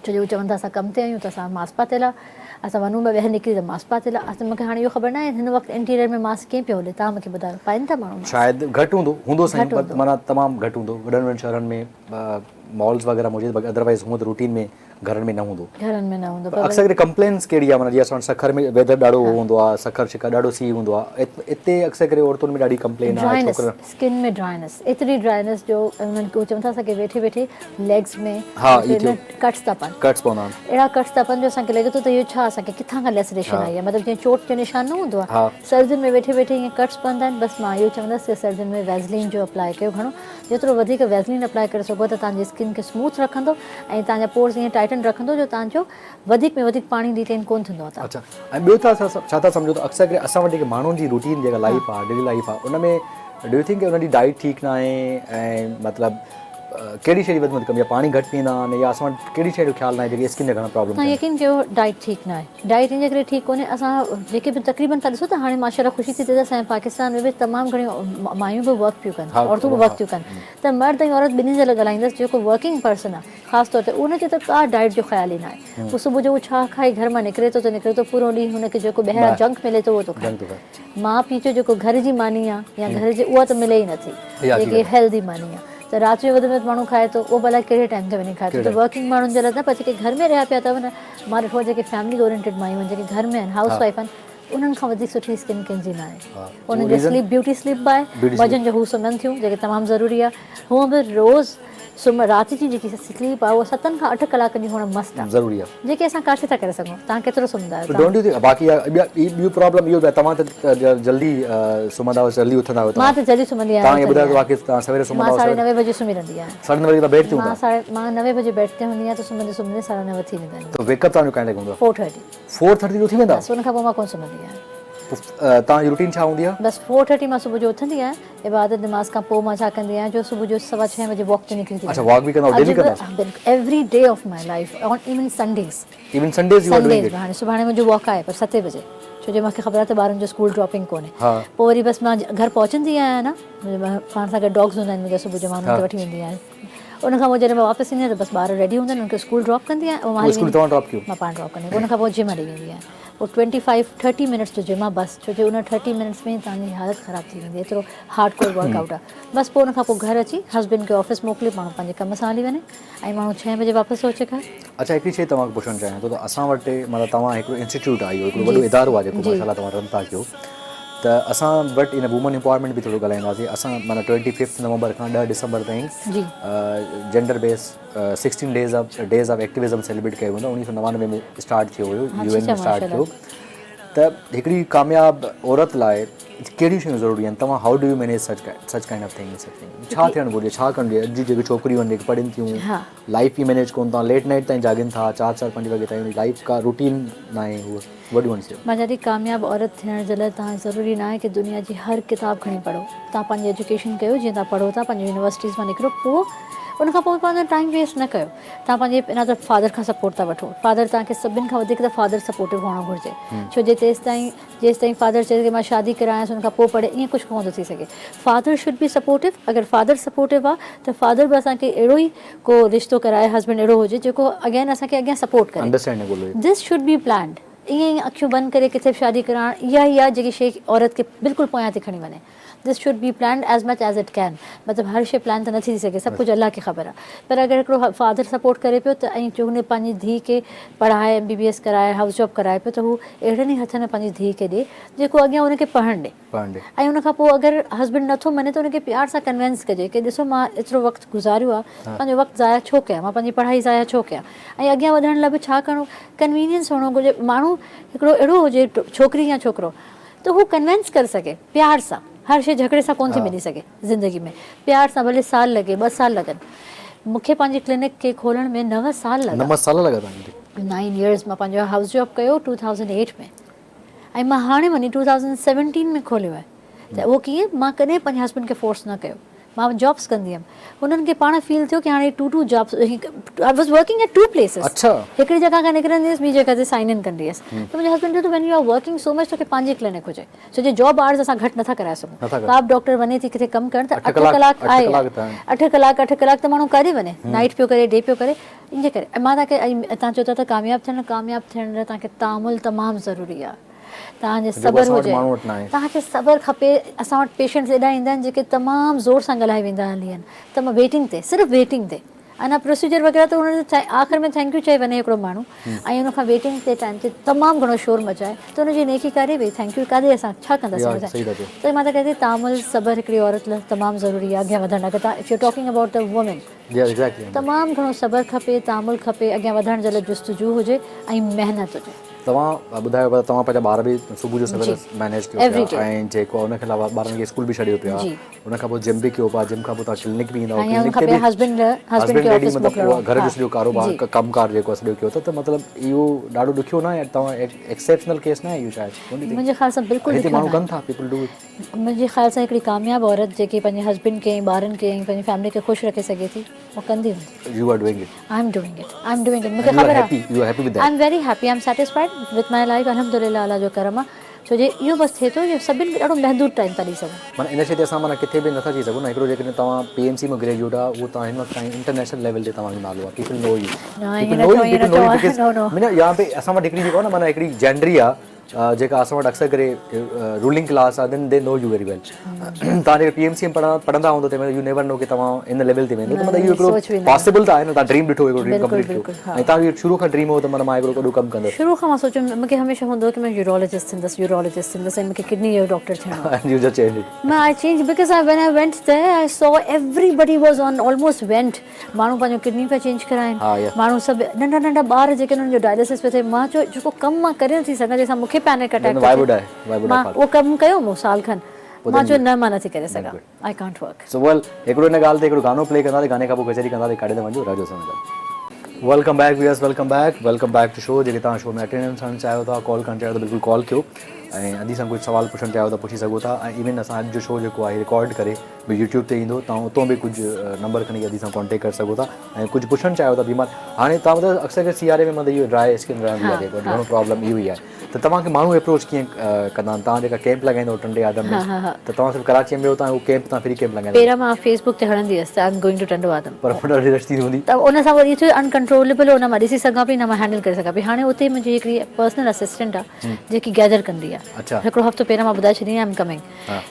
ڇو جو هو چون ٿا اسان ڪم تي آهيون ته اسان ماسڪ پاتل آهي اسان وڃون به ٻاهر نڪري ته ماسڪ پاتل آهي اصل مونکي هاڻي اهو خبر ناهي هن وقت انٽيريئر ۾ ماسڪ ڪيئن پيو هلي توهان مونکي ٻڌايو پائين ٿا ماڻهو ماسڪ شايد گهٽ هوندو هوندو سائين پر معنيٰ تمام گهٽ هوندو وڏن وڏن شهرن ۾ مالز وغيره موجود باقي ادروائز هونء ته روٽين ۾ گهرن ۾ نه هوندو. گهرن ۾ نه هوندو پر اڪثر ڪري ڪمپلينس ڪهڙي آهي معنيٰ جيئن اسان وٽ سکر ۾ ويدر ڏاڍو اهو هوندو آهي سکر شڪر ڏاڍو سيء هوندو آهي اتي اڪثر ڪري عورتن ۾ ڏاڍي ڪمپلين آهي ڊرائنس اسڪن ۾ ڊرائنس ايتري ڊرائنس جو انهن کي چون ٿا اسان کي ويٺي ويٺي ليگز ۾ ها اي ٿيو ڪٽس ٿا پون ڪٽس پوندا آهن اهڙا ڪٽس ٿا پون جو اسان کي لڳي ٿو ته اهو ڇا اسان کي ڪٿان کان ليسريشن آئي آهي مطلب جيئن چوٽ جو نشان نه هوندو آهي سردين ۾ ويٺي ويٺي ائين ڪٽس پوندا آهن بس مان اهو چوندس ته سردين ۾ ويزلين جو اپلائي ڪيو گهڻو جيترو وڌيڪ ويزلين اپلائي ڪري سگهو ته توهان جي اسڪن کي سموٿ رکندو ۽ توهان جا پورس ائين ٽائيٽن رکندو جو توهان جو وڌيڪ ۾ وڌيڪ پاڻي ڊيٽين ڪونه ٿيندو آهي. اڇا ۽ ٻيو ٿا ڇا ٿا سمجهو ته اڪثر ڪري اسان وٽ جيڪي ماڻهن جي روٽين جيڪا لائيف آهي ڊيلي لائيف آهي ان ۾ do you think انهن جي ڊائيٽ ٺيڪ ناهي ۽ مطلب ڪهڙي شيء جي وڌ ۾ وڌ ڪمي آهي پاڻي گهٽ پيئندا آهن يا اسان وٽ ڪهڙي شيء جو خيال ناهي جيڪي اسڪن جا گهڻا پرابلم ٿين. يقين ڪيو ڊائيٽ ٺيڪ ناهي ڊائيٽ ان جي ڪري ٺيڪ ڪونهي اسان جيڪي به تقريبن تان ڏسو ته هاڻي ماشاء الله خوشي ٿي ٿئي ته اسان جي پاڪستان ۾ به تمام گهڻيون مايون به ورڪ پيون ڪن عورتون به ورڪ ٿيون ڪن ته مرد ۽ عورت ٻنهي جي لاء ڳالهائيندس جيڪو ورڪنگ پرسن آهي خاص طور تي ان کي ته ڪا ڊائيٽ جو خيال ئي ناهي هو صبح جو هو ڇا کائي گهر مان نڪري ٿو ته نڪري ٿو پورو ڏينهن هن کي جيڪو ٻاهران جنڪ ملي ٿو اهو ٿو کائي ماء پيء جو جيڪو گهر جي ماني آ يا گهر جي اها ته ملي ئي نٿي جيڪي هيلدي ماني آ ته رات جو وڌ ۾ وڌ ماڻهو کائي ٿو اهو به الائي ڪهڙي ٽائيم تي وڃي کائي ٿو ته ورڪنگ ماڻهن جي لاء نه پر جيڪي گهر ۾ رهيا پيا اٿو نه مان ڏٺو آ جيڪي فيملي اورينٽيڊ مايون آهن جيڪي گهر ۾ آهن هائوس وائيف آهن انهن کان وڌيڪ سٺي اسڪن ڪنهن جي نه آهي انهن جو سليپ بيوٽي سليپ به آهي وجهن جو هو سمهن ٿيون جيڪي تمام ضروري آ هونء به روز سمهه رات جي جيڪي سليپ آهي اها ستن کان اٺ ڪلاڪن جي هئڻ مست آهي ضروري آهي جيڪي اسان ڪاٿي ٿا ڪري سگهون توهان ڪيترو سمهندا آهيو don't you think باقي ٻيو پرابلم اهو به آهي توهان ته جلدي سمهندا آهيو جلدي اٿندا آهيو مان ته جلدي سمهندي آهيان توهان ائين ٻڌايو ته واقعي توهان سوير سمهندا آهيو مان ساڍي نوين بجي سمهي رهندي آهيان ساڍي نوين بجي توهان بيڊ تي هوندا مان ساڍي مان نوين بجي بيڊ تي هوندي آهيان ته سمهندي سمهندي ساڍا نو ٿي ويندا آهن ته ويڪ اپ توهان جو ڪائين لڳي هوندو 4:30 4:30 تي اٿي ويندا بس ان کان پوء مان ڪونه سمهندي آهيان توهان جي روٽين ڇا هوندي آهي بس 4:30 مان صبح جو اٿندي آهيان عبادت نماز کان پوء مان ڇا ڪندي آهيان جو صبح جو سوا ڇهين بجي واڪ تي نڪري ٿي اڇا واڪ به ڪندا آهيو ڊيلي ڪندا آهيو بلڪل every day of my life on even Sundays even Sundays you are doing it هاڻي سڀاڻي منهنجو واڪ آهي پر ستين بجي ڇو جو مونکي خبر آهي ته ٻارن جو اسڪول ڊراپنگ ڪونهي پوء وري بس مان گهر پهچندي آهيان نه پاڻ سان گڏ ڊاگز هوندا آهن منهنجا صبح جو مان انهن کي وٺي ويندي آهيان ان کان پوء جڏهن مان واپس ايندي آهيان ته بس ٻار ريڊي هوندا آهن انهن کي اسڪول ڊراپ ڪندي آهيان اسڪول توهان ڊراپ ڪيو مان پاڻ ڊراپ ڪندي آهيان ان کان پوء جم هلي ويندي آهيان پوء ٽوئنٽي فائيو ٿرٽي منٽس جو جم آهي بس ڇو جو ان ٿرٽي منٽس ۾ توهان جي حالت خراب ٿي ويندي ايترو هارڊ ڪور ورڪ آئوٽ آهي بس پوء ان کان پوء گهر اچي هسبينڊ کي آفيس موڪلي ماڻهو پنهنجي ڪم سان هلي وڃي ۽ ماڻهو ڇهين بجي واپس ٿو اچي گهر. اڇا هڪڙي شيء توهان کان پڇڻ چاهيان ٿو ته اسان وٽ مطلب توهان هڪڙو انسٽيٽيوٽ آهي اهو هڪڙو وڏو ادارو آهي جيڪو ماشاء الله توهان رن ٿا ڪيو ته اسان وٽ ان وومن امپاورمينٽ به ٿورو ڳالهائينداسين اسان معنيٰ ٽوئنٽي ففٿ نومبر کان ڏهه ڊسمبر تائين gender base sixteen days of days of activism celebrate ڪيو ويندو اڻويهه سو نوانوي ۾ اسٽارٽ ٿيو هيو يو اين ۾ اسٽارٽ ٿيو ته هڪڙي ڪامياب عورت لاء ڪهڙيون شيون ضروري آهن توهان how do you manage such such kind of thing ڇا ٿيڻ گهرجي ڇا ڪرڻ گهرجي اڄ جون جيڪي ڇوڪريون آهن جيڪي پڙهن ٿيون لائف ئي مينيج ڪون ٿا ليٽ نائٽ تائين جاڳين ٿا چار چار پنج وڳي تائين لائف ڪا روٽين ناهي هو وٽ you want سي. مان چوان ٿي ڪامياب عورت ٿيڻ جي لاء توهان ضروري ناهي ڪي دنيا جي هر ڪتاب کڻي پڙهو توهان پنهنجي ايجوڪيشن ڪيو جيئن توهان پڙهو ٿا پنهنجي يونيورسٽيز مان نڪرو پوء ان کان پوء پنهنجو ٽائيم ويسٽ نه ڪيو توهان پنهنجي ان ته فادر کان سپورٽ ٿا وٺو فادر توهان کي سڀن کان وڌيڪ ته فادر سپورٽو هئڻ گهرجي ڇو جي تيستائين جيستائين فادر چئي ٿو ڪي مان شادي ڪرايانس ان کان پوء پڙهي ائين ڪجهه ڪونه ٿو ٿي سگهي فادر should be supportive اگر فادر سپورٽو آ ته فادر به اسان کي اهڙو ئي ڪو رشتو ڪرائي هسبينڊ اهڙو هجي جيڪو اگين اسان کي اڳيان سپورٽ ڪري دس should be planned ائين ئي اکيون بند ڪري ڪٿي به شادي ڪرائڻ اها ئي آ جيڪي شي عورت کي بلڪل پويان ٿي کڻي وڃي this should be planned as much as it can مطلب هر شي پلان ته نٿي ٿي سگهي سڀ ڪجهه الله کي خبر آ پر اگر هڪڙو فادر سپورٽ ڪري پيو ته ۽ جو هن پنهنجي ڌيء کي پڙهائي ايم بي بي ايس ڪرائي هائوس جاب ڪرائي پيو ته هو اهڙن ئي هٿن ۾ پنهنجي ڌيء کي ڏي جيڪو اڳيان ان کي پڙهڻ ڏي ۽ ان کان پوء اگر هسبينڊ نٿو مڃي ته ان کي پيار سان ڪنوينس ڪجي ڪي ڏسو مان ايترو وقت گذاريو آ پنهنجو وقت ضايع ڇو ڪيان مان پنهنجي پڙهائي ضايع ڇو ڪيان ۽ اڳيان وڌڻ لاء به ڇا ڪرڻو ڪنوينينس هئڻو گهرجي ماڻهو هڪڙو اهڙو هجي ڇوڪري يا ڇوڪرو ته هو ڪنوينس ڪري سگهي پيار سان هر شي جهڳڙي سان ڪونه ٿي ملي سگهي زندگي ۾ پيار سان ڀلي سال لڳي ٻه سال لڳن مون کي پنهنجي ڪلينڪ کي کولڻ ۾ نو سال لڳا. نو سال لڳا توهان کي؟ نائن يئرز مان پنهنجو هائوس جاب ڪيو ٽو ٿائوزنڊ ايٽ ۾ ۽ مان هاڻي وڃي ٽو ٿائوزنڊ سيونٽين ۾ کوليو آهي ته اهو ڪيئن مان ڪڏهن پنهنجي هسبنڊ کي فورس نه ڪيو مان جابس ڪندي هيم هنن کي پاڻ فيل ٿيو ڪي هاڻي two two jobs I was working at two places اڇا هڪڙي جڳهه کان نڪرندي هيس ٻي جڳهه تي سائن ان ڪندي هيس ته منهنجي هسبنڊ چيو ته when you are working so much توکي پنهنجي ڪلينڪ هجي ڇو جو جاب آورز اسان گهٽ نٿا ڪرائي سگهون ڪا به ڊاڪٽر وڃي ٿي ڪٿي ڪم ڪرڻ ته اٺ ڪلاڪ آهي اٺ ڪلاڪ اٺ ڪلاڪ ته ماڻهو ڪاڏي وڃي نائٽ پيو ڪري ڊي پيو ڪري ان جي ڪري مان توهان کي توهان چئو ٿا ته ڪامياب ٿيڻ ڪامياب ٿيڻ لاء توهان کي تحمل تمام ضروري آهي توهان جي صبر هجي توهان کي صبر کپي اسان وٽ پيشنٽس ايڏا ايندا آهن جيڪي تمام زور سان ڳالهائي ويندا هلي آهن ته ويٽنگ تي صرف ويٽنگ تي انا پروسيجر وغيره ته انهن جو آخر ۾ thank you چئي وڃي هڪڙو ماڻهو ۽ ان کان ويٽنگ تي ٽائيم تي تمام گهڻو شور مچائي ته ان جي نيڪي ڪاڏي وئي thank you ڪاڏي اسان ڇا ڪنداسين ته مان ته ڪهان ٿي تحمل صبر هڪڙي عورت لاء تمام ضروري آهي اڳيان وڌڻ لاء اگر توهان if you talking about the women تمام گهڻو صبر کپي تحمل کپي اڳيان وڌڻ جي لاء جستجو هجي ۽ محنت هجي. توهان ٻڌايو پيا ته توهان پنهنجا ٻار به صبح جو سويل مينيج ڪيو پيا ۽ جيڪو ان کي علاوه ٻارن کي اسڪول به ڇڏيو پيا ان کان پوء جم به ڪيو پيا جم کان پوء توهان ڪلينڪ به ايندا آهيو ڪلينڪ تي به هسبينڊ هسبينڊ کي آفيس موڪلڻو گهر جو سڄو ڪاروبار ڪم ڪار جيڪو سڄو ڪيو ته مطلب اهو ڏاڍو ڏکيو نه آهي توهان ايڪسيپشنل ڪيس نه آهي اهو شايد منهنجي خيال سان بلڪل هتي ماڻهو ڪن ٿا پيپل do منهنجي خيال سان هڪڙي ڪامياب عورت جيڪي پنهنجي هسبينڊ کي ۽ ٻارن کي ۽ پنهنجي فيملي کي خوش رکي سگهي ٿي. اهو ڪندي هوندي. You are doing it. I am doing it I am doing it مونکي خبر آهي. You are happy with that. I am very happy I am satisfied with my life الحمدلله الله جو ڪرم آهي ڇو جي اهو بس ٿئي ٿو جو سڀن کي ڏاڍو محدود ٽائيم ٿا ڏئي سگهون. معنيٰ ان شي تي اسان معنيٰ ڪٿي به نٿا چئي سگهون نه هڪڙو جيڪڏهن توهان پي ايم سي مان گريجوئيٽ آهي اهو توهان هن وقت تائين انٽرنيشنل ليول تي توهان جو نالو آهي people know you people know you people know you because معنيٰ يهان پي اسان وٽ هڪڙي جيڪو آهي نه معنيٰ هڪڙي جينڊري آهي جيڪا اسان وٽ اڪثر ڪري رولنگ ڪلاس آ دين the know you very well توهان جيڪي پي ايم سي ۾ پڙهندا هوندو تنهن مهل you never نو ڪي توهان ان ليول تي ويندو ته مطلب اهو هڪڙو پاسيبل ته آهي نه توهان ڊريم ڏٺو هڪڙو ڊريم ڪمپليٽ ٿيو ۽ توهان جو شروع کان ڊريم هو ته معنيٰ مان هڪڙو وڏو ڪم ڪندس. شروع کان مان سوچيو مون کي هميشه هوندو هو ڪي مان يورولوجسٽ ٿيندس يورولوجسٽ ٿيندس ۽ مون کي ڪڊني جو ڊاڪٽر ٿيڻو آهي. And you just change it. مان I change because I when I went there I saw everybody was on almost went ماڻهو پنهنجو ڪڊني پيا چينج ڪرائين ماڻهو سڀ ننڍا ننڍا ٻار جيڪي انهن جو ڊائلسس پيو ٿئي مان چيو جيڪو ڪم مان ڪري نٿي سگهان جنهن سان مون کي پينڪ اٽيڪ ٿو ٿئي مان اهو ڪم ڪيو مون سال کن مان چيو نه مان نٿي ڪري سگهان I can't work. So well هڪڙو ان ڳالهه تي هڪڙو گانو پلي ڪنداسين گاني کان پوء ڪچهري ڪنداسين ڪاڏي ته وڃجو رهجو اسان سان گڏ. Welcome back viewers welcome back welcome back to show جيڪي توهان شو ۾ اٽينڊنس ڪرڻ چاهيو ٿا ڪال ڪرڻ چاهيو ٿا بلڪل ڪال ڪيو ۽ ادي سان ڪجهه سوال پڇڻ چاهيو ٿا پڇي سگهو ٿا ۽ ايون اسان اڄ جو شو جيڪو آهي رڪارڊ ڪري به يوٽيوب تي ايندو توهان اتو به ڪجهه نمبر کڻي ادي سان ڪانٽيڪٽ ڪري سگهو ٿا ۽ ڪجهه پڇڻ چاهيو ٿا بيمار هاڻي توهان ٻڌايو اڪثر ڪري سياري ۾ مطلب اهو ڊرائي اسڪن رهندي آهي جيڪو گهڻو پرابلم اهو ئي آهي ته توهان کي ماڻهو اپروچ ڪيئن ڪندا آهن توهان جيڪا ڪيمپ لڳائيندو ٽنڊي آدم ۾ ته توهان صرف ڪراچي ۾ ويو توهان اهو ڪيمپ توهان فري ڪيمپ لڳائيندا پهريان مان فيس بڪ تي هڻندي هيس ته I am going to Tando Adam پر پوء ڏاڍي رش ٿي هوندي ته ان سان وري ٿيو انڪنٽروليبل هو نه مان ڏسي سگهان پئي نه مان هينڊل ڪري سگهان پئي هاڻي اتي منهنجي هڪڙي پرسنل اسسٽنٽ آهي جيڪي گيدر ڪندي آهي هڪڙو هفتو پهريان مان ٻڌائي ڇڏيندي آهيان I am coming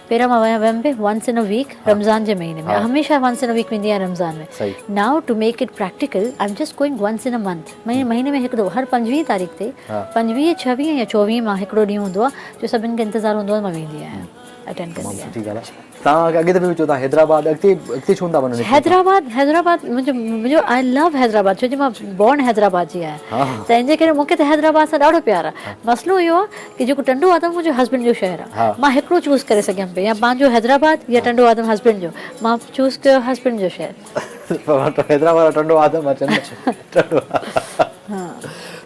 پهريان مان ويم ويم به once in a week Ramzan جي مهيني ۾ هميشه ونس ان ا ويڪ ويندي آهيان Ramzan ۾ now to make it practical I am just going once in a month مهيني ۾ هڪ دفعو هر 25 تاريخ تي 25 26 يا 24 مان هڪڙو ڏينهن هوندو آهي جو سڀني کي انتظار هوندو آهي مان ويندي آهيان اٽينڊ ڪندي آهيان. سٺي ڳالهه آهي توهان اڳي دفعي به چيو توهان حيدرآباد اڳتي اڳتي ڇو نٿا وڃو حيدرآباد حيدرآباد منهنجو منهنجو آء لو حيدرآباد ڇو جو مان بورن حيدرآباد جي آهيان ته ان جي ڪري مون کي ته حيدرآباد سان ڏاڍو پيار آهي مسئلو اهو آهي ڪي جيڪو ٽنڊو آدم منهنجو هسبنڊ جو شهر آهي مان هڪڙو چوز ڪري سگهيم پئي يا پنهنجو حيدرآباد يا ٽنڊو آدم هسبنڊ جو مان چوز ڪيو هسبنڊ جو شهر. حيدرآباد ٽنڊو آدم اچن ٽنڊو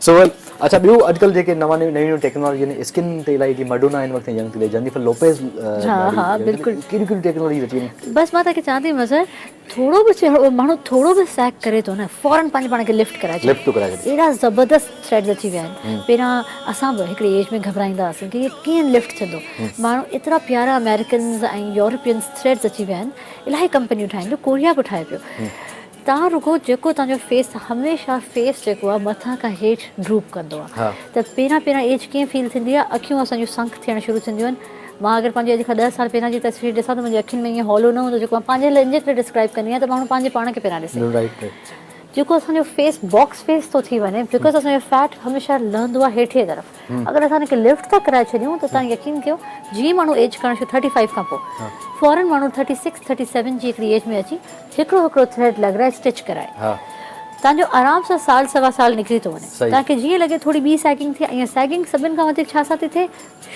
سو ويل اڇا ٻيو اڄڪلهه جيڪي نوان نيون نيون ٽيڪنالاجي آهن اسڪن تي الائي جي مڊونا هن وقت ينگ ٿي لڳي جينيفر لوپيز ها ها بلڪل ڪهڙيون ڪهڙيون ٽيڪنالاجي اچي ويون بس مان توکي چوان ٿي مظهر ٿورو به چهرو ماڻهو ٿورو به سيڪ ڪري ٿو نه فورن پنهنجي پاڻ کي لفٽ ڪرائي ڇڏي لفٽ ٿو ڪرائي ڇڏي اهڙا زبردست ٿريڊز اچي ويا آهن پهريان اسان به هڪڙي ايج ۾ گهٻرائيندا هئاسين ڪي هي ڪيئن لفٽ ٿيندو ماڻهو ايترا پيارا امريڪنز ۽ يورپينز ٿريڊز اچي ويا آهن الاهي ڪمپنيون ٺاهين ٿيون ڪوريا به ٺاهي پيو تان رڳو جيڪو تان جو فيس هميشه فيس جيڪو آهي مٿان کان هيٺ ڊروپ ڪندو آهي ته پهريان پهريان ايج ڪيئن فيل ٿيندي آهي اکيون اسان جون سنڪ ٿيڻ شروع ٿينديون آهن مان اگر پنهنجي اڄ کان ڏهه سال پهريان جي تصوير ڏسان ته منهنجي اکين ۾ ائين هالو نه هوندو جيڪو مان پنهنجي لاء ان جي ڪري ڊسڪرائب ڪندي آهيان ته ماڻهو پنهنجي پاڻ کي پهريان ڏسي جيڪو اسان جو فيس باڪس فيس ٿو ٿي وڃي because اسان جو فيٽ هميشه لهندو آهي هيٺين طرف اگر اسان ان کي لفٽ ٿا ڪرائي ڇڏيون ته تان يقين ڪيو جيئن ماڻهو ايج ڪرڻ شروع ٿرٽي فائيو کان پوء فورن ماڻهو ٿرٽي سڪس ٿرٽي سيون جي هڪڙي ايج ۾ اچي هڪڙو هڪڙو ٿريڊ لڳرائي اسٽچ ڪرائي تان جو آرام سان سال سوا سال نڪري ٿو وڃي تان کي جيئن لڳي ٿوري ٻي سيگنگ ٿي ۽ سيگنگ سڀن کان وڌيڪ ڇا سان ٿي ٿئي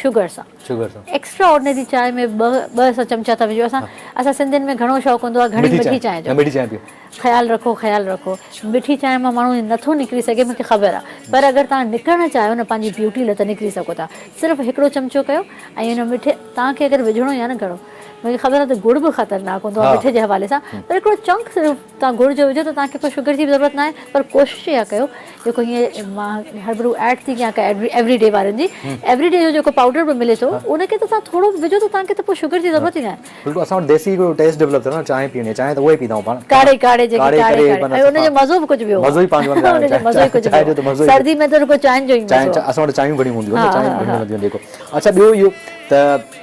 شگر سان شگر سان ايڪسٽرا آرڊنري چانهه ۾ ٻه ٻه سان چمچا ٿا وجهو اسان اسان سنڌين ۾ گهڻو شوق هوندو آهي گهڻي مٺي چانهه جو مٺي چانهه پيو خيال رکو خيال رکو مٺي چانهه مان ماڻهو نٿو نڪري سگهي مونکي خبر آهي پر اگر توهان نڪرڻ چاهيو نه پنهنجي بيوٽي لاء ته نڪري سگهو ٿا صرف هڪڙو چمچو ڪيو ۽ ان مٺي توهان کي اگر وجهڻو ئي آهي نه گهڻو مونکي خبر آهي ته ڳڙ به خطرناڪ هوندو آهي مٺي جي حوالي سان پر هڪڙو چنڪ صرف توهان ڳڙ جو وجهو ته توهان کي پوء شگر جي به ضرورت ناهي پر ڪوشش اها ڪيو جيڪو هيئن مان هربرو ايڊ ٿي ڪيان ڪا ايوري ڊي وارن جي ايوري ڊي جو جيڪو پائوڊر به ملي ٿو ان کي ته توهان ٿورو به وجهو ته توهان کي ته پوء شگر جي ضرورت ئي ناهي. بلڪل اسان وٽ ديسي هڪڙو ٽيسٽ ڊيولپ ٿيل آهي نه چانهه پيئڻ جي چانهه ته اها ئي پيئندا آهيون پاڻ ڪاڙهي ڪاڙهي جيڪي ڪاڙهي ڪاڙهي ۽ ان جو مزو به ڪجهه ٻيو مزو ئي پنهنجو آهي ان جو مزو ئي ڪجهه ٻيو آهي سردي ۾ ته رڳو چانهن جو ئي مزو آهي اسان وٽ چانهيون گهڻيون هونديون آهن چانهيون گهڻيون هونديون آهن جيڪو اڇا ٻيو اهو ته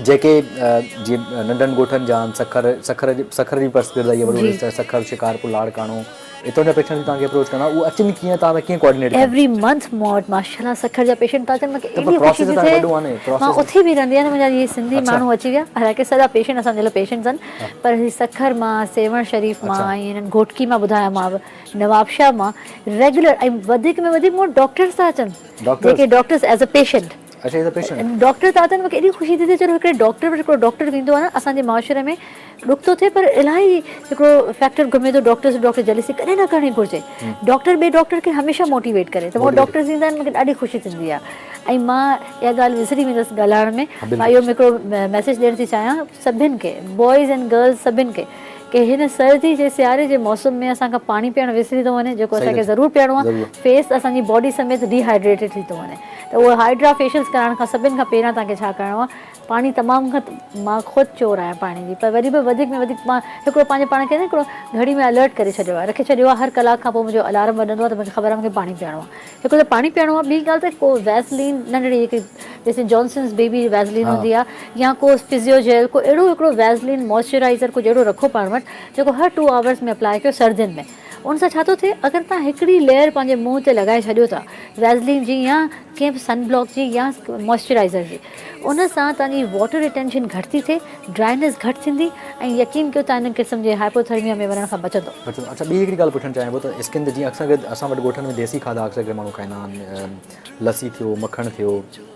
جيڪي جيئن ننڍن ڳوٺن جا آهن سکر سکر سکر جي پسگردائي وڏو رشتو آهي سکر شڪارپور لاڙڪاڻو اتان جا پيشنٽ به توهان کي اپروچ ڪندا اهي اچن ڪيئن توهان سان ڪيئن ڪوآرڊينيٽ ڪن. ايوري منٿ مون وٽ ماشاءالله سکر جا پيشنٽ ٿا اچن مونکي ته پر ايڏي خوشي پراسيس ٿي ته ٿئي وڏو آهي نه مان پراسيس اٿي به رهندي آهيان منهنجا اهي سنڌي اڇا ماڻهو اچي ويا حالانڪه سڄا پيشنٽ اسان جي لاء پيشنٽس آهن پر هي سکر مان سيوهڻ شريف مان اڇا ۽ هنن گهوٽڪي مان ٻڌايان مان نوابشاهه مان ريگيولر ۽ وڌيڪ ۾ وڌيڪ مون وٽ ڊاڪٽرس ٿا اچن ڊاڪٽرس جيڪي ڊاڪٽرس ايز ا پيشنٽ اڇا ايز ا پيشنٽ ڊاڪٽر ٿا اچن مونکي ايڏي خوشي ٿي ٿئي چلو هڪڙي ڊاڪٽر وٽ هڪڙو ڊاڪٽر ويندو آهي نه اسان جي معاشري ۾ ڏک ٿو ٿئي پر الاهي هڪڙو فيڪٽر گهمي ٿو ڊاڪٽرس ڊاڪٽر جيلسي ڪڏهن نه ڪرڻي گهرجي ڊاڪٽر ٻئي ڊاڪٽر کي هميشه موٽيويٽ ڪري ته مون ڊاڪٽرس ايندا آهن مونکي ڏاڍي خوشي ٿيندي آهي ۽ مان اها ڳالهه وسري ويندس ڳالهائڻ ۾ مان اهو هڪڙو ميسيج ڏيڻ ٿي چاهيان سڀن کي بوائز اينڊ گرلز سڀن کي ڪي هن سردي جي سياري جي موسم ۾ اسان کان پاڻي پيئڻ وسري ٿو وڃي جيڪو اسان کي ضرور پيئڻو آهي فيس اسان جي باڊي سميت ڊي هائيڊريٽيڊ ٿي ٿو وڃي ته اهو هائيڊرا فيشلز ڪرائڻ کان سڀن کان پهريان توهان کي ڇا ڪرڻو آهي پاڻي تمام گهٽ مان خود چور آهيان پاڻي جي پر وري به وڌيڪ ۾ وڌيڪ مان هڪڙو پنهنجي پاڻ کي نه هڪڙو گهڙي ۾ الرٽ ڪري ڇڏيو آهي رکي ڇڏيو آهي هر ڪلاڪ کان پوء منهنجو الارم وڄندو آهي ته مونکي خبر آهي مونکي پاڻي پيئڻو آهي هڪ ته پاڻي پيئڻو آهي ٻي ڳالهه ته ڪو ويزلين ننڍڙي جيڪي جيسين جانسنس بيبي ويزلين هوندي آهي يا ڪو فزيو جيل ڪو اهڙو هڪڙو ويزلين موئسچرائزر ڪجهه اهڙو رکو پاڻ وٽ جيڪو هر ٽو آورس ۾ اپلائي ڪيو سردين ۾ ان سان ڇا ٿو ٿئي اگر تان هڪڙي ليئر پنهنجي منهن تي لڳائي ڇڏيو ٿا ويزلين جي يا ڪنهن به سن بلاڪ جي يا موئسچرائزر جي ان سان توهان جي واٽر ريٽينشن گهٽ ٿي ٿئي، ڊرائنيس گهٽ ٿيندي ۽ يقين ڪيو توهان ان قسم جي هائپوٿرميا ۾ وڃڻ کان بچندو. بچندو. اڇا ٻي هڪڙي ڳالهه پڇڻ چاهيان پيو ته اسڪن تي جيئن اڪثر ڪري اسان وٽ ڳوٺن ۾ ديسي کاڌا اڪثر ڪري ماڻهو کائيندا آهن لسي ٿيو مکڻ ٿيو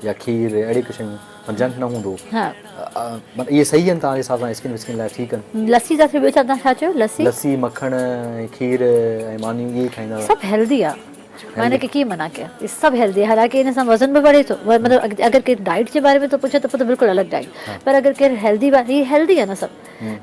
يا کير اهڙي ڪجهه شيون پر جنڪ نه هوندو مطلب اهي صحيح آهن توهان جي حساب سان اسڪن وسڪن لاء ٺيڪ آهن. لسي تان ٻيو ڇا توهان ڇا چيو لسي؟ لسي مکڻ ۽ کير ۽ مانيون اهي ئي کائيندا هئا. سڀ هيلدي آهي. مان هن کي ڪيئن منع ڪيان هي سڀ هيلدي آهي حالانڪه ان سان وزن به وڙهي ٿو مطلب اگر ڪير ڊائيٽ جي باري ۾ ٿو پڇي ته پوء ته بلڪل الڳ ڊائيٽ پر اگر ڪير هيلدي هي هيلدي آهي نه سڀ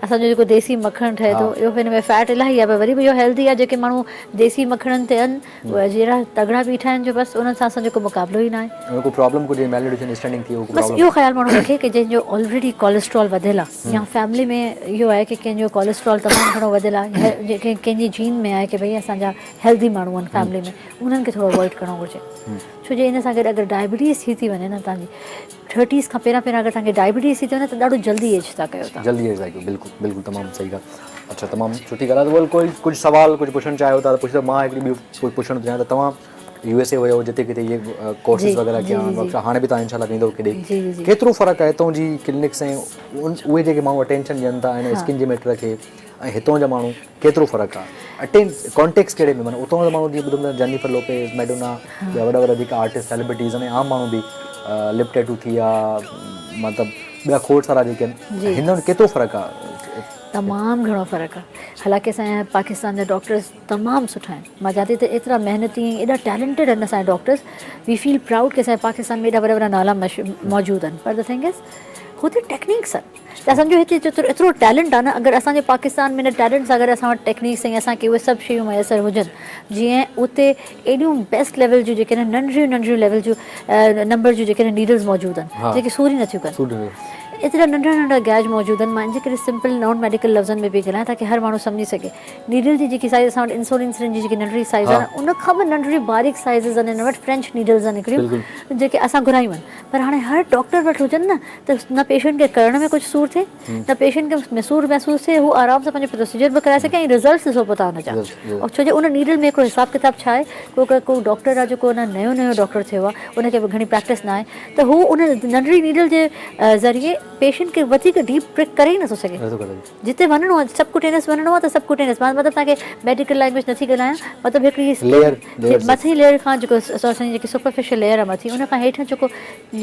اسان جو جيڪو ديسي مکڻ ٺهي ٿو اهو هن ۾ فيٽ الاهي آهي پر وري به اهو هيلدي آهي جيڪي ماڻهو ديسي مکڻن تي آهن اهي جهڙا تگڙا بيٺا آهن جو بس انهن سان اسان جو ڪو مقابلو ئي ناهي. ڪو پرابلم ڪجهه ميل اسٽينڊنگ ٿي بس اهو خيال ماڻهو رکي ڪي جنهن جو آلريڊي ڪوليسٽرول وڌيل آهي يا فيملي ۾ اهو آهي ڪي ڪنهن جو ڪوليسٽرول تمام گهڻو وڌيل آهي ڪنهن جي جين ۾ آهي ڪي ڀئي اسان جا هيلدي ماڻهو آهن فيملي ۾ انهن کي ٿورو اوائڊ ڪرڻو گهرجي ڇو جو ان سان گڏ اگر ڊائبٽيز ٿي ٿي وڃي نه توهان جي ٿرٽيز کان پهريان پهريان اگر توهان کي ڊائبٽيز ٿي ٿي وڃي ته ڏاڍو جلدي ايج ٿا ڪيو توهان جلدي ايج ٿا ڪيو بلڪل بلڪل تمام صحيح ڳالهه اڇا تمام سٺي ڳالهه آهي ڪوئي ڪجهه سوال ڪجهه پڇڻ چاهيو ٿا ته پڇو مان هڪڙي ٻيو پڇڻ ٿو چاهيان ته توهان يو ايس اي ويو جتي ڪٿي اهي ڪورسز وغيره ڪيا آهن هاڻي به توهان انشاء الله ويندو ڪيڏي ڪيترو فرق آهي هتون جي ڪلينڪس ۽ اهي جيڪي ماڻهو اٽينشن ڏين ٿا ان اسڪن جي ميٽر کي ۽ هتون جا ماڻهو ڪيترو فرق آهي اٽين ڪانٽيڪس ڪهڙي ۾ معنيٰ اتون جا ماڻهو جيئن ٻڌم ته جينيفر لوپيز ميڊونا ٻيا وڏا وڏا جيڪا آرٽسٽ سيلبرٽيز آهن ۽ عام ماڻهو به لپ ٽيٽو ٿي ويا مطلب ٻيا کوڙ سارا جيڪي آهن هن وٽ ڪيترو فرق آهي؟ تمام گهڻو فرق آهي حالانڪه اسان جا پاڪستان جا ڊاڪٽرز تمام سٺا آهن مان چوان ٿي ته ايترا محنتي ۽ ايڏا ٽيلنٽيڊ آهن اسان جا ڊاڪٽرز وي فيل پرائوڊ ڪي اسان جي پاڪستان ۾ ايڏا وڏا وڏا نالا موجود آهن پر the thing از هتي ٽيڪنيڪس آهن ته سمجهو هتي جيترو ايترو ٽيلنٽ آهي نه اگر اسان جي پاڪستان ۾ ان ٽيلنٽ سان اگر اسان وٽ ٽيڪنيڪس ۽ اسان کي اهي سڀ شيون ميسر هجن جيئن اتي ايڏيون بيسٽ ليول جون جيڪي آهن ننڍڙيون ننڍڙيون ليول جون نمبر جون جيڪي آهن نيڊلز موجود آهن جيڪي سور ئي نٿيون ڪن ايترا ننڍڙا ننڍڙا گيج موجود آهن مان ان جي ڪري سمپل نان ميڊيڪل لفظن ۾ پئي ڳالهايان تاڪي هر ماڻهو سمجهي سگهي نيڊل جي جيڪي سائيز اسان وٽ انسولين سرنج جي جيڪي ننڍڙي سائيز آهي نه ان کان به ننڍڙيون باريڪ سائيزز آهن هن وٽ فرينچ نيڊلز آهن هڪڙيون جيڪي اسان گهرايون آهن پر هاڻي هر ڊاڪٽر وٽ هجن نه ته نه پيشنٽ کي ڪرڻ ۾ ڪجهه سور ٿئي نه پيشنٽ کي سور محسوس ٿئي هو آرام سان پنهنجو پروسيجر به ڪرائي سگهي ۽ رزلٽس ڏسو پوء تان ان جا ڇو جو ان نيڊل ۾ هڪڙو حساب ڪتاب ڇا آهي ڪو ڪو ڊاڪٽر آهي جيڪو اڃا نيو نيو ڊاڪٽر ٿيو آهي ان کي به گهڻي پريڪٽس نه آهي ته هو ان ننڍڙي نيڊل جي ذريعي پيشنٽ کي وڌيڪ ڊيپ پرڪ ڪري ئي نٿو سگهي. جتي وڃڻو آهي سب ڪوٽينس وڃڻو آهي ته سب ڪوٽينس مان مطلب توهان کي ميڊيڪل لينگويج نٿي ڳالهايان مطلب هڪڙي اسڪن مٿين ليئر کان جيڪو اسان جي جيڪي سپرفيشل ليئر آهي مٿي ان کان هيٺ جيڪو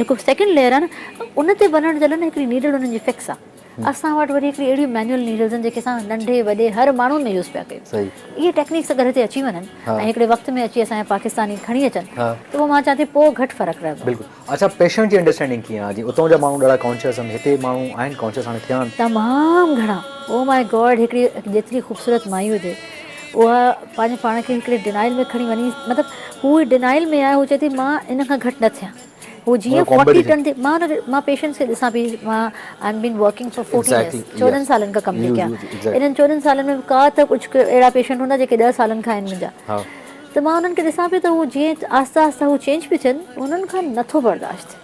جيڪو سيڪنڊ ليئر آهي نه ان تي وڃڻ جي لاء نه هڪڙي نيڊل انهن جي فڪس آهي اسان وٽ وري هڪڙي اهڙيون مينوئل نيڊلز آهن جيڪي اسان ننڍي وڏي هر ماڻهو ۾ يوز پيا ڪيون اهي ٽيڪنيڪس اگر هتي اچي وڃن ۽ هڪڙي وقت ۾ اچي اسان جا پاڪستاني کڻي اچن ته پوء مان چوان ٿي پوء گهٽ فرق رهندو. بلڪل اڇا پيشنٽ جي انڊرسٽينڊنگ ڪيئن آ جي اتون جا ماڻهو ڏاڍا ڪانشس آهن هتي ماڻهو آهن ڪانشس هاڻي ٿيا آهن. تمام گهڻا او ماء گاڊ هڪڙي جيتري خوبصورت مائي هجي اها پنهنجي پاڻ کي هڪڙي ڊنائل ۾ کڻي وڃي مطلب هو ڊنائل ۾ آهي هو چئي ٿي مان ان کان گهٽ نه ٿيان هو جيئن فورٽي ٽرن ٿي مان ان کي مان پيشنٽس کي ڏسان پئي مان I am been working for fourteen years 14 سالن کان ڪم پئي ڪيان انهن 14 سالن ۾ ڪا ته ڪجهه اهڙا پيشنٽ هوندا جيڪي 10 سالن کان آهن منهنجا ته مان انهن کي ڏسان پئي ته هو جيئن آهستي آهستي هو چينج پيون ٿين انهن کان نٿو برداشت ٿئي.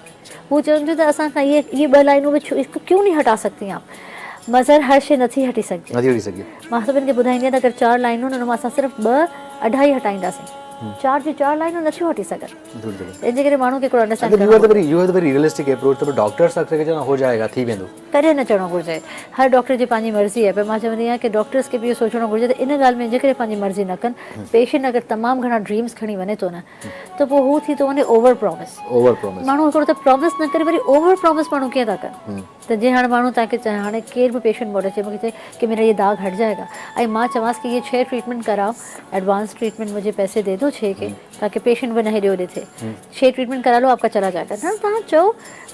هو چون ٿيون ته اسان کان اهي اهي ٻه لائنون به ڇو ڪيون نهين هٽا سڪتين آپ. مظهر هر شيء نٿي هٽي سگهجي. نٿي هٽي سگهجي. مان سڀن کي ٻڌائيندي آهيان ته اگر چار لائنون آهن ان مان اسان صرف ٻه اڍائي هٽائينداسين. چار جون چار لائنون نٿيون هٽي سگهن. نٿيون هٽي سگهن. ان جي ڪري ماڻهو کي هڪڙو انڊرسٽينڊ ڪرڻو. You are the you have the very realistic approach ته ڊاڪٽرس اڪثر ڪري چوندا هو جائي گا ٿي ويندو. ڪڏهن نه چوڻو گهرجي. هر ڊاڪٽر جي پنهنجي مرضي آهي پر مان چوندي آهيان ڪي ڊاڪٽرس کي به اهو سوچڻو گهرجي ته ان ڳالهه ۾ جيڪڏهن پنهنجي مرضي نه ڪن پيشنٽ اگر تمام گهڻا ڊريمز کڻي وڃي ٿو نه ته پوء هو ٿي ٿو وڃي اوور پرامس اوور پرامس ماڻهو هڪڙو ته پرامس نه ڪري وري اوور پرامس ماڻهو ڪيئن ٿا ڪن. ته جي هاڻي ماڻهو توهان کي چئي هاڻي ڪير به پيشنٽ مون وٽ اچي مون کي چئي ڪي ميرا يي داغ هٽ جائي گا ۽ مان چوانس ڪي يي ڇهه ٽريٽمينٽ ڪراؤ ايڊوانس ٽريٽمينٽ مجهي پئسي the دو ڇهه ڪي تاڪي پيشنٽ به نه هيڏي هوڏي ٿئي ڇهه ٽريٽمينٽ ڪرا لو آپ ڪا چلا جائي گا نه توهان چئو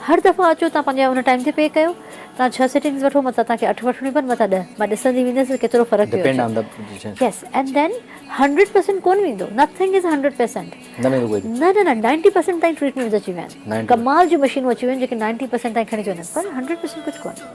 هر دفعا اچو توهان پنهنجا ان ٽائيم تي پي ڪيو توهان ڇهه سيٽنگز وٺو متان توهان کي اٺ وٺڻيون پون متان ڏهه مان ڏسندي ويندس ته ڪيترو فرق پيو اچي يس اينڊ then 100% ڪون ويندو نٿنگ از 100% نه ويندو ڪوئي نه نه نه 90% تائين ٽريٽمينٽس اچي ويا آهن ڪمال جون مشينون اچي ويون آهن جيڪي 90% تائين کڻي ٿيون وڃن پر 100% ڪجهه ڪونهي.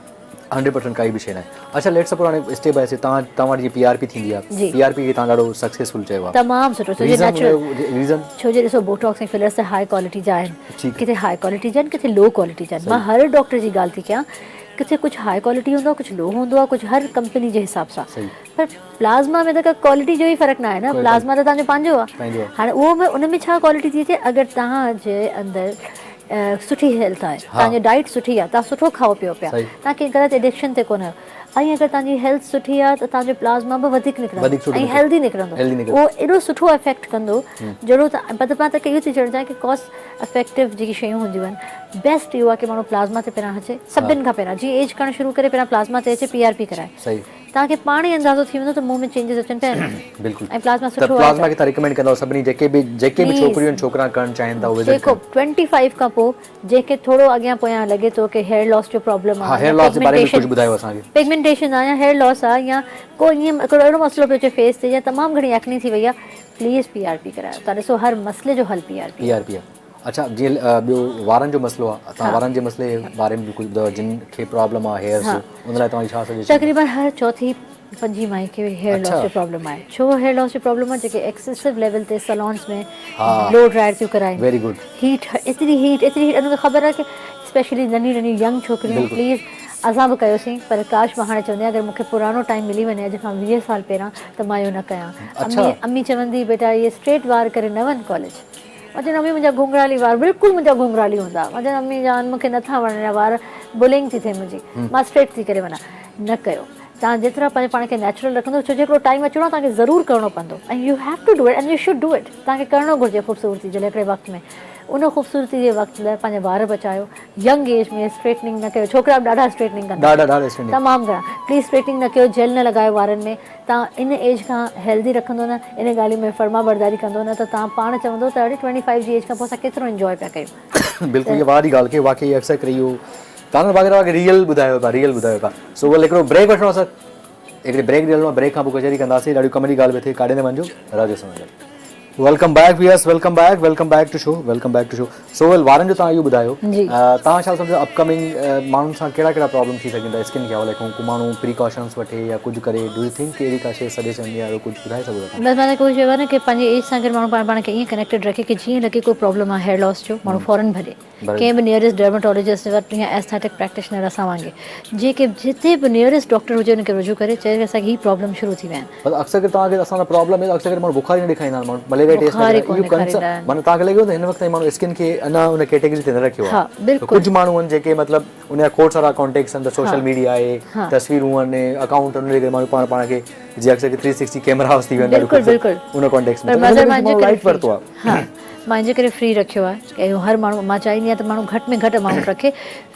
100% ڪائي به شيء ناهي. اڇا ليٽ سپوز هاڻي اسٽيپ باء اسٽيپ توهان توهان وٽ جيئن پي آر پي ٿيندي آهي جي پي آر پي کي توهان ڏاڍو سڪسيسفل چيو آهي تمام سٺو ڇو جي ريزن نيچرل ريزن ڇو جي ڏسو بوٽاڪس ۽ فلرس ته هاء ڪوالٽي جا آهن ٺيڪ ڪٿي هاء ڪوالٽي جا آهن ڪٿي لو ڪوالٽي جا آهن مان هر ڊاڪٽر جي ڳالهه ٿي ڪيان ڪٿي ڪجهه هاء ڪوالٽي هوندو آهي ڪجهه لو هوندو آهي ڪجهه هر ڪمپني جي حساب سان صحيح پر پلازما ۾ ته ڪا ڪوالٽي جو ئي فرق نه آهي نه پلازما ته توهان جو پنهنجو آهي هاڻي اهو به ان ۾ ڇا ڪوالٽي ٿي اچي اگر توهان جي اندر سٺي هيلٿ آهي توهان جي ڊائيٽ سٺي آهي توهان سٺو کائو پيو پيا توهان ڪنهن غلط ايڊڪشن تي ڪونه آهيو ۽ اگر توهان جي هيلٿ سٺي آهي ته توهان جو پلازما به وڌيڪ نڪرندو ۽ هيلدي نڪرندو اهو ايڏو سٺو افيڪٽ ڪندو جهڙو ته مطلب مان توکي اهو ٿي چوڻ چاهيان ڪي ڪاسٽ افيڪٽو جيڪي شيون هونديون آهن بيسٽ اهو آهي ڪي ماڻهو پلازما تي پهريان اچي سڀن کان پهريان جيئن ايج ڪرڻ شروع ڪري پهريان پلازما تي اچي پي آر پي ڪرائي توهان کي پاڻ ئي اندازو ٿي ويندو ته مون ۾ چينجز اچن پيا يا نه. بلڪل ۽ پلازما ته سٺو آهي پلازما ته کي توهان ريڪمينڊ ڪندؤ سڀني جيڪي به جيڪي به پليز ڇوڪريون ۽ ڇوڪرا ڪرڻ چاهين ٿا اهي وزٽ جيڪو ڪن. ٽوئنٽي فائيو کان پوء جنهن کي ٿورو اڳيان پويان لڳي ٿو ڪي هيئر لاس جو پرابلم ها آهي هيئر يا لاس جي باري ۾ پگمينٽيشن ڪجهه ٻڌايو اسان کي. پگمينٽيشن آهي يا هيئر لاس آهي يا ڪو ائين هڪڙو اهڙو مسئلو پيو اچي فيس تي يا تمام گهڻي ايڪني ٿي وئي آهي پليز پي آر پي ڪرايو توهان ڏسو هر مسئلي جو حل P R P P R P آهي. اڇا جيئن ٻيو وارن جو مسئلو آهي توهان وارن جي مسئلي باري ۾ به ڪجهه ٻڌايو جن کي پرابلم آهي هيئرس جو ان لاء توهان جي ڇا سجيشن آهي؟ تقريبن هر چوٿين پنجين مائي کي هيئر لاس جو پرابلم آهي ڇو هيئر لاس جو پرابلم آهي جيڪي ايڪسيسو ليول تي سلونز ۾ بلو ڊرائر ٿيون ڪرائين ويري گڊ هيٽ ايتري هيٽ ايتري هيٽ انهن کي خبر آهي ڪي اسپيشلي ننڍيون ننڍيون ينگ ڇوڪريون پليز اسان به ڪيوسين پر ڪاش مان هاڻي چوندي آهيان اگر مون کي پراڻو ٽائيم ملي وڃي اڄ کان 20 سال پهريان ته مان اهو نه ڪيان امي امي چوندي بيٽا اهي اسٽريٽ وار ڪري نه وڃ ڪاليج مان چيو امي منهنجا گهنگهرالي وار بلڪل منهنجا گهنگهرالي هوندا مان چيو امي جان مون کي نٿا وڻن اهڙا وار بلنگ ٿي ٿئي منهنجي مان اسٽريٽ ٿي ڪري وڃان نه ڪيو توهان جيترا پنهنجو پاڻ کي نيچرل رکندو ڇو جو هڪڙو ٽائيم اچڻو آهي توهان کي ضرور ڪرڻو پوندو ۽ you have to do it and you should do it توهان کي ڪرڻو گهرجي خوبصورتي جي لاء هڪڙي وقت ۾ ان خوبصورتي جي وقت لاء پنهنجا وار بچايو ينگ ايج ۾ اسٽريٽننگ نه ڪيو ڇوڪرا به ڏاڍا اسٽريٽننگ ڪندا ڏاڍا ڏاڍا اسٽريٽننگ تمام گهڻا پليز اسٽريٽننگ نه ڪيو جيل نه لڳايو وارن ۾ توهان ان ايج کان هيلدي رکندو نه ان ڳالهين ۾ فرمانبرداري ڪندو نه ته توهان پاڻ چوندو ته اڙي ٽوئنٽي فائيو جي ايج کان پوء اسان ڪيترو انجواء پيا ڪيون. بلڪل اها واهه جي ڳالهه ڪئي واقعي اڪثر ڪري اهو توهان واقعي توهان کي ريئل ٻڌايو پيا ريئل ٻڌايو پيا سو ول هڪڙو بريڪ وٺڻو اسان هڪڙي بريڪ ڏيڻو بريڪ کان پوء ڪچهري ڪنداسين ڏاڍي ڪم جي ڳالهه پئي ٿئي ڪاڏي نه وڃجو راجو سان گڏ. Welcome back viewers welcome back welcome back to show welcome back to show so well وارن جو توهان اهو ٻڌايو توهان ڇا سمجهو اپ ڪمنگ ماڻهن سان ڪهڙا ڪهڙا پرابلم ٿي سگهن ٿا اسڪن کي حوالي کان ڪو ماڻهو پريڪاشنس وٺي يا ڪجهه ڪري do you think ڪي اهڙي ڪا شي سجيشن يا اهڙو ڪجهه ٻڌائي سگهو ٿا بس مان ڪوشش چيو آهي نه ڪي پنهنجي ايج سان گڏ ماڻهو پاڻ پاڻ کي ائين ڪنيڪٽيڊ رکي ڪي جيئن لڳي ڪو پرابلم آهي هيئر لاس جو ماڻهو فورن ڀڄي ڪنهن به نيئرسٽ ڊرماٽالاجسٽ وٽ يا ايسٿيٽڪ پريڪٽيشنر اسان وانگي جيڪي جتي به نيئرسٽ ڊاڪٽر هجي ان کي رجوع ڪري چئي ڪي اسان کي هي پرابلم شروع ٿي ويا آهن. مطلب اڪثر ڪري توهان کي اسان سان پرابلم آهي اڪثر ڪري ماڻهو بخار ئي نه ڏيکاريندا آهن ماڻهو مليريا ٽيسٽ نه ڪرائيندا اهو ڪنسرن معنيٰ توهان کي لڳي ٿو ته هن وقت تائين ماڻهو اسڪن کي اڃا ان ڪيٽيگري تي نه رکيو آهي ڪجهه ماڻهو آهن جيڪي مطلب ان جا کوڙ سارا ڪانٽيڪٽس آهن ته سوشل ميڊيا آهي تصويرون آهن اڪائونٽ آهن ان جي ڪري ماڻهو پاڻ پاڻ کي جي اڪثر ڪري ٿري سڪسٽي ڪيمراز ٿي ويا آهن ان ڪانٽيڪسٽ ۾ ماڻهو لائيٽ ورتو آهي. مان ان جي ڪري فري رکيو آهي ۽ هر ماڻهو مان چاهيندي آهيان ته ماڻهو گهٽ ۾ گهٽ امائونٽ رکي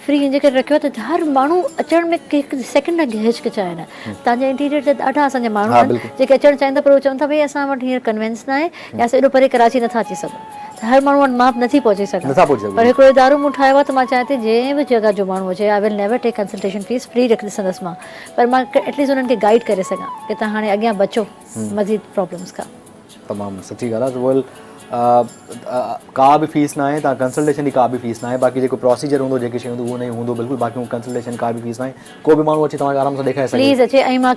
فري ان جي ڪري رکيو آهي ته هر ماڻهو اچڻ ۾ هڪ سيڪنڊ نه هچڪچائي نه تان جا انٽيريئر تي ڏاڍا اسان جا ماڻهو آهن جيڪي اچڻ چاهين ٿا پر اهي چون ٿا ڀئي اسان وٽ هينئر ڪنوينس نه آهي يا اسان ايڏو پري ڪراچي نٿا اچي سگهون ته هر ماڻهو وٽ مان نٿي پهچي سگهان پر هڪڙو ادارو مون ٺاهيو آهي ته مان چاهيان ٿي جنهن به جڳهه جو ماڻهو اچي I will never take consultation fees free رکندس مان پر مان ايٽليسٽ انهن کي گائيڊ ڪري سگهان ڪي تان هاڻي اڳيان بچو مزيد پرابلمس کان. تمام سٺي ڳالهه آهي ويل ڪا به فيس ناهي تان ڪنسلٽيشن جي ڪا به فيس ناهي باقي جيڪو پروسيجر هوندو جيڪي شيون هونديون اهو نه هوندو بلڪل باقي ڪنسلٽيشن ڪا به فيس ناهي ڪو به ماڻهو اچي توهان کي آرام سان ڏيکاري سگهي پليز اچي ۽ مان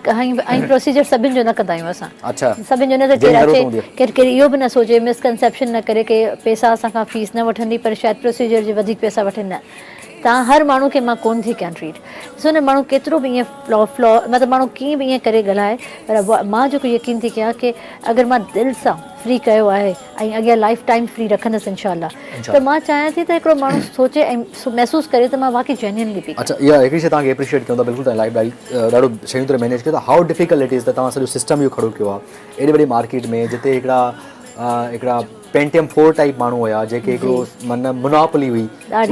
۽ پروسيجر سڀن جو نه ڪندا آهيون اسان اڇا سڀن جو نه ته ڪير اچي ڪير ڪير اهو به نه سوچي مسڪنسيپشن نه ڪري ڪي پيسا اسان کان فيس نه وٺندي پر شايد پروسيجر جي وڌيڪ پيسا وٺي نه تان هر ماڻهو کي مان ڪون ٿي ڪيان ٽريٽ ڏسو نه ماڻهو ڪيترو به ائين فلو فلو مطلب ماڻهو ڪيئن به ائين ڪري ڳالهائي پر مان جيڪو يقين ٿي ڪيان ڪي اگر مان دل سان فري ڪيو آهي ۽ اڳيان لائف ٽائيم فري رکندس انشاء الله ته مان چاهيان ٿي ته هڪڙو ماڻهو سوچي ۽ محسوس ڪري ته مان واقعي جينيونلي پئي اڇا اها هڪڙي شي توهان کي اپريشيئيٽ ڪيون ٿا بلڪل توهان لائف ڏاڍي ڏاڍو شيون طرح مينيج ڪيو ٿا how difficult it از ته توهان سڄو سسٽم اهو کڙو ڪيو آهي ايڏي وڏي مارڪيٽ ۾ جتي هڪڙا هڪڙا پينٽيم 4 ٽائيپ ماڻهو هيا جيڪي هڪڙو معنيٰ مناپلي هئي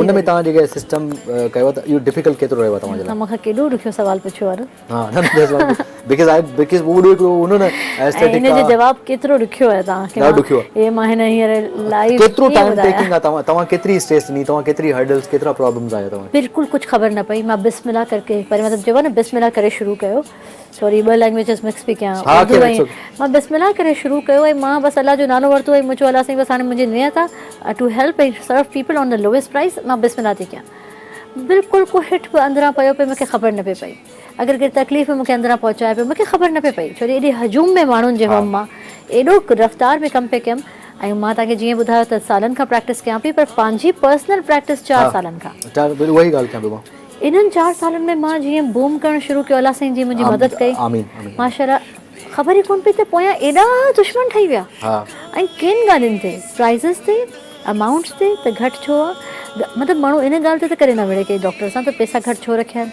ان ۾ توهان جيڪي سسٽم ڪيو ته اهو ڊفيڪلٽ ڪيترو رهيو توهان جي لاء؟ توهان مون کان ڪيڏو ڏکيو سوال پڇيو آهي نه. ها نه نه because I because اهو وڏو هڪڙو هوندو نه ايسٿيٽڪ ان جو جواب ڪيترو ڏکيو آهي توهان کي ڏاڍو ڏکيو آهي مان هن هينئر لائيو ڪيترو ٽائيم ٽيڪنگ آهي توهان توهان ڪيتري اسٽريس ڏني توهان ڪيتري هرڊلز ڪيترا پرابلمز آيا توهان کي؟ بلڪل ڪجهه خبر نه پئي مان بسم الله ڪرڪي پر مطلب چئبو آهي نه بسم الله ڪري شروع ڪيو سوري ٻه لينگويجز مڪس پئي ڪيان اردو ۽ مان بسم الله ڪري شروع ڪيو ۽ مان بس الله جو نالو ورتو ۽ مون چيو الله سائين بس هاڻي منهنجي نيت آ to help ۽ serve people on the lowest price مان بسم الله ٿي ڪيان بلڪل ڪو هيٺ به اندران پيو پئي مونکي خبر نه پئي پئي اگر ڪير تڪليف مونکي اندران پهچائي پيو مونکي خبر نه پئي پئي ڇو جو ايڏي هجوم ۾ ماڻهن جي هئم مان ايڏو رفتار ۾ ڪم پئي ڪيم ۽ مان توهان کي جيئن ٻڌايو ته سالن کان پريڪٽس ڪيان پئي پر پنهنجي پرسنل پريڪٽس 4 سالن کان اها ئي ڳالهه ڪيان پيو مان انهن 4 سالن ۾ مان جيئن بوم ڪرڻ شروع ڪيو الله سائين جيئن منهنجي مدد ڪئي ماشاءالله خبر ئي ڪونه پئي ته پويان ايڏا دشمن ٺهي ويا ۽ ڪن ڳالهين تي پرائزز تي امائونٽس تي ته گهٽ ڇو آ مطلب ماڻهو ان ڳالهه تي ته ڪڏهن نه وڙهي ڪنهن ڊاڪٽر سان ته پئسا گهٽ ڇو رکيا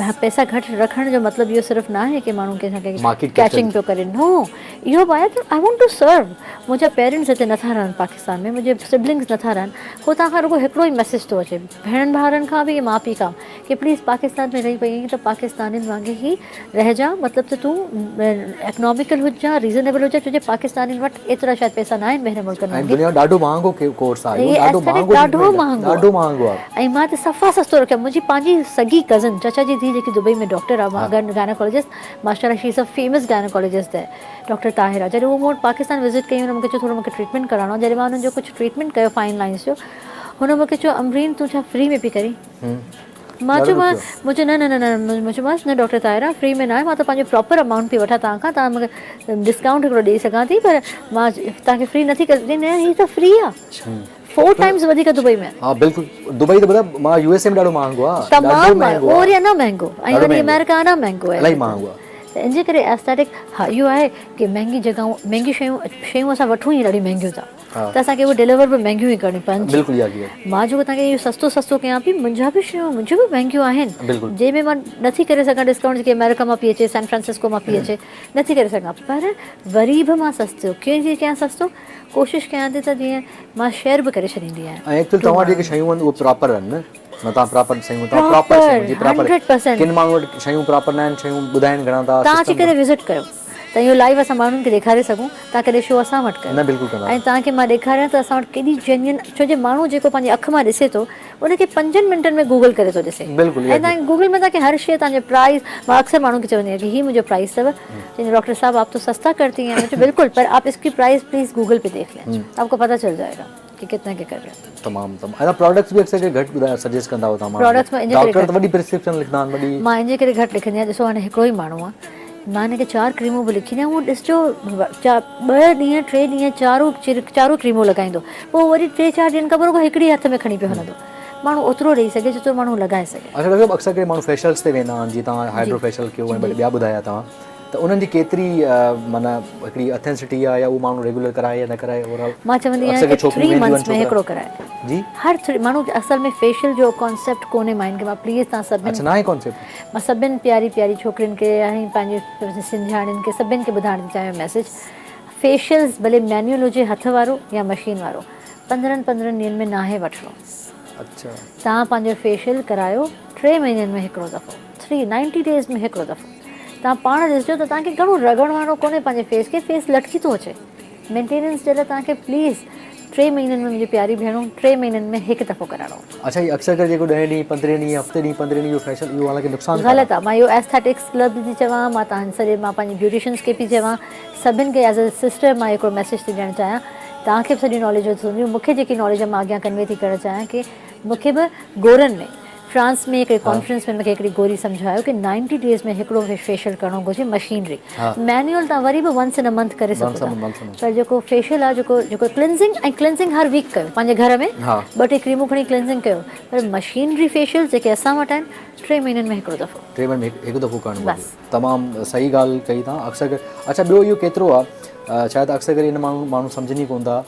آهن پئسا گهٽ رکڻ جو مطلب اهو صرف نه آهي ڪي ماڻهو ڪنهن سان ڪنهن ڪيچنگ پيو ڪري نو اهو به آهي ته I want to سرو منهنجا پيرنٽس هتي نٿا رهن پاڪستان ۾ منهنجي سبلنگس نٿا رهن هتان کان رڳو هڪڙو ئي ميسيج ٿو اچي ڀيڻن ڀائرن کان به ۽ ماء پيء کان به ڪي پليز پاڪستان ۾ رهي پئي آهين ته پاڪستانين وانگي ئي رهجان مطلب ته تون اڪناميڪل هججان ريزنيبل هججان ڇو جو پاڪستانين وٽ ايترا شايد پئسا نه آهن ٻين ملڪن وانگي. ۽ دنيا ڏاڍو مهانگو ڪورس آهي اهو ڏاڍو مهانگو ڏاڍو مهانگو ڏاڍو مهانگو آهي ۽ مان ته صفا سستو رکيو منهنجي پنهنجي سڳي ڪزن چاچا جي ڌيء جيڪي دبئي ۾ ڊاڪٽر آهي گائناڪالاجسٽ ماشاء الله she is a famous gynaecologist there doctor Tahira جڏهن هو مون وٽ پاڪستان وزٽ ڪئي هن مون کي چيو ٿورو مون کي ٽريٽمينٽ ڪرائڻو آهي جڏهن مان انهن جو ڪجهه ٽريٽمينٽ ڪيو فائن لائنس جو هن مون کي چيو امبرين تون ڇا فري ۾ پئي ڪرين؟ مان چيومانس مون چيو نه نه نه نه مون چيومانس نه ڊاڪٽر طاهره فري ۾ ناهي مان ته پنهنجو پراپر امائونٽ پئي وٺان توهان کان توهان مون کي ڊسڪائونٽ هڪڙو ڏئي سگهان ٿي پر مان توهان کي فري نٿي ڪري سگهان نه هي ته فري آهي فور ٽائمز وڌيڪ دبئي ۾ ها بلڪل دبئي ته ٻڌاء مان يو ايس اي ۾ ڏاڍو مهانگو آهي تمام مهانگو اهو وري اڃا مهانگو ۽ وري آمريڪا اڃا مهانگو آهي الاهي مهانگو آهي ته ان جي ڪري ايسٿيٽڪ ها اهو آهي ڪي مهنگي جڳهون مهنگي شيون شيون اسان وٺون ئي ڏاڍيون مهنگيون ٿا ته اسان کي اهي ڊليور به مهنگيون ئي ڪرڻيون پون ٿيون. بلڪل اها حقيقت. مان جيڪو توهان کي اهو سستو سستو ڪيان پئي منهنجا به شيون منهنجون به مهنگيون آهن بلڪل. جنهن ۾ مان نٿي ڪري سگهان ڊسڪائونٽ جيڪي آمريڪا مان پئي اچي سان فرانسسڪو مان پئي اچي نٿي ڪري سگهان پر وري به مان سستو ڪيئن ٿي ڪيان سستو ڪوشش ڪيان ٿي ته جيئن مان شيئر به ڪري ڇڏيندي آهيان. ۽ ايڪچوئل توهان وٽ جيڪي شيون آهن اهي پراپر آهن نه نه توهان پراپر شيون توهان پراپر شيون جي پراپر ڪن ماڻهن وٽ شيون پراپر نه آهن شيون ٻڌائين گهڻا ٿا توهان اچي ڪري وزٽ ڪيو ته اهو لائيو اسان ماڻهن کي ڏيکاري سگهون توهان ڪڏهن شو اسان وٽ ڪيو نه بلڪل ڪندا ۽ توهان کي مان ڏيکاريان ته اسان وٽ ڪيڏي جينيئن ڇو جو ماڻهو جيڪو پنهنجي اک مان ڏسي ٿو ان کي پنجن منٽن ۾ گوگل ڪري ٿو ڏسي بلڪل ۽ توهان گوگل ۾ توهان کي هر شي توهان جو پرائز مان اڪثر ماڻهن کي چوندي آهيان ڪي هي منهنجو پرائز اٿو چوندي ڊاڪٽر صاحب آپ تو سستا ڪرتي هين مون چيو بلڪل پر آپ اس ڪي پرائز پليز گوگل پي ديک لين آپ ڪو پتا چل جائي گا ڪي ڪتنا ڪي ڪر رهي هو. تمام تمام ۽ پراڊڪٽس به اڪثر ڪري گهٽ ٻڌايو سجيسٽ ڪندا هو توهان ماڻهن پراڊڪٽس مان کي ان جي ڪري ڊاڪٽر ته گهٽ وڏي پرسڪرپشن لکندا آهن وڏي مان ان جي ڪري گهٽ لکندي آهيان ڏسو هاڻي هڪڙو ئي ماڻهو آهي مان هن کي چار ڪريمون به لکي ڏيان اهو ڏسجو چار ٻه ڏينهن ٽي ڏينهن چارو چارو ڪريمون لڳائيندو پوء وري ٽي چار ڏينهن کان پوء رڳو هڪڙي هٿ ۾ کڻي پيو هلندو ماڻهو اوترو ڏئي سگهي جيترو ماڻهو لڳائي سگهي. اڇا ڊاڪٽر صاحب اڪثر ڪري ماڻهو فيشلز تي ويندا آهن جيئن توهان هائيڊرو فيشل ڪيو ۽ ٻيا ٻڌايا توهان ته انهن جي ڪيتري معنيٰ هڪڙي اٿينسٽي آهي يا اهو ماڻهو ريگيولر ڪرائي يا نه ڪرائي اوور آل مان چوندي آهيان ڪي ٿري منٿس ۾ هڪڙو ڪرائي جي هر ٿري ماڻهو اصل ۾ فيشل جو ڪانسيپٽ ڪونهي مائنڊ کي مان پليز تان سڀن اڇا ناهي ڪانسيپٽ مان سڀن پياري پياري ڇوڪرين کي ۽ پنهنجي سنڌياڻين کي سڀن کي ٻڌائڻ ٿي چاهيان ميسيج فيشلز ڀلي مينيول هجي هٿ وارو يا مشين وارو 15 15 ڏينهن ۾ ناهي وٺڻو اڇا تان پنهنجو فيشل ڪرايو 3 مهينن ۾ هڪڙو دفعو 3 90 ڊيز ۾ هڪڙو دفعو توهان پاڻ ڏسجو ته توهان کي گهڻو رڳڙ وارو ڪونهي پنهنجي فيس کي فيس لٽڪي ٿو اچي مينٽيننس جي لاء توهان کي پليز ٽي مهينن ۾ منهنجي پياري ڀيڻون ٽي مهينن ۾ هڪ دفعو ڪرائڻو. اڇا هي اڪثر ڪري جيڪو ڏهين ڏينهن پندرهين ڏينهن هفتي ڏينهن پندرهين ڏينهن جو فيشل اهو حالانڪه نقصان غلط آ مان اهو ايسٿيٽڪس ڪلب به ٿي چوان مان توهان سڄي مان پنهنجي بيوٽيشنس کي پي چوان سڀن کي ايز ا سسٽر مان هڪڙو ميسيج ٿي ڏيڻ چاهيان توهان کي به سڄي ناليج هوندي مون کي جيڪي ناليج آ مان اڳيان ڪنوي ٿي ڪرڻ چاهيان ڪي مون کي به گورن ۾ فرانس ۾ هڪڙي ڪانفرنس ۾ مونکي هڪڙي گوري سمجهايو ڪي نائنٽي ڊيز ۾ هڪڙو فيشل ڪرڻو گهرجي مشينري مينيول تان وري به ونس ان ا منٿ ڪري سگهو ٿا پر جيڪو فيشل آ جيڪو جيڪو ڪلينزنگ ۽ ڪلينزنگ هر ويڪ ڪيو پنهنجي گهر ۾ ٻه ٽي ڪريمون کڻي ڪلينزنگ ڪيو پر مشينري فيشل جيڪي اسان وٽ آهن ٽي مهينن ۾ هڪڙو دفعو ٽي مهينن ۾ هڪ دفعو ڪرڻ گهرجي تمام صحيح ڳالهه ڪئي تان اڪثر ڪري اڇا ٻيو اهو ڪيترو آ شايد اڪثر ڪري ان ماڻهو ماڻهو سمجهن ئي ڪون ٿا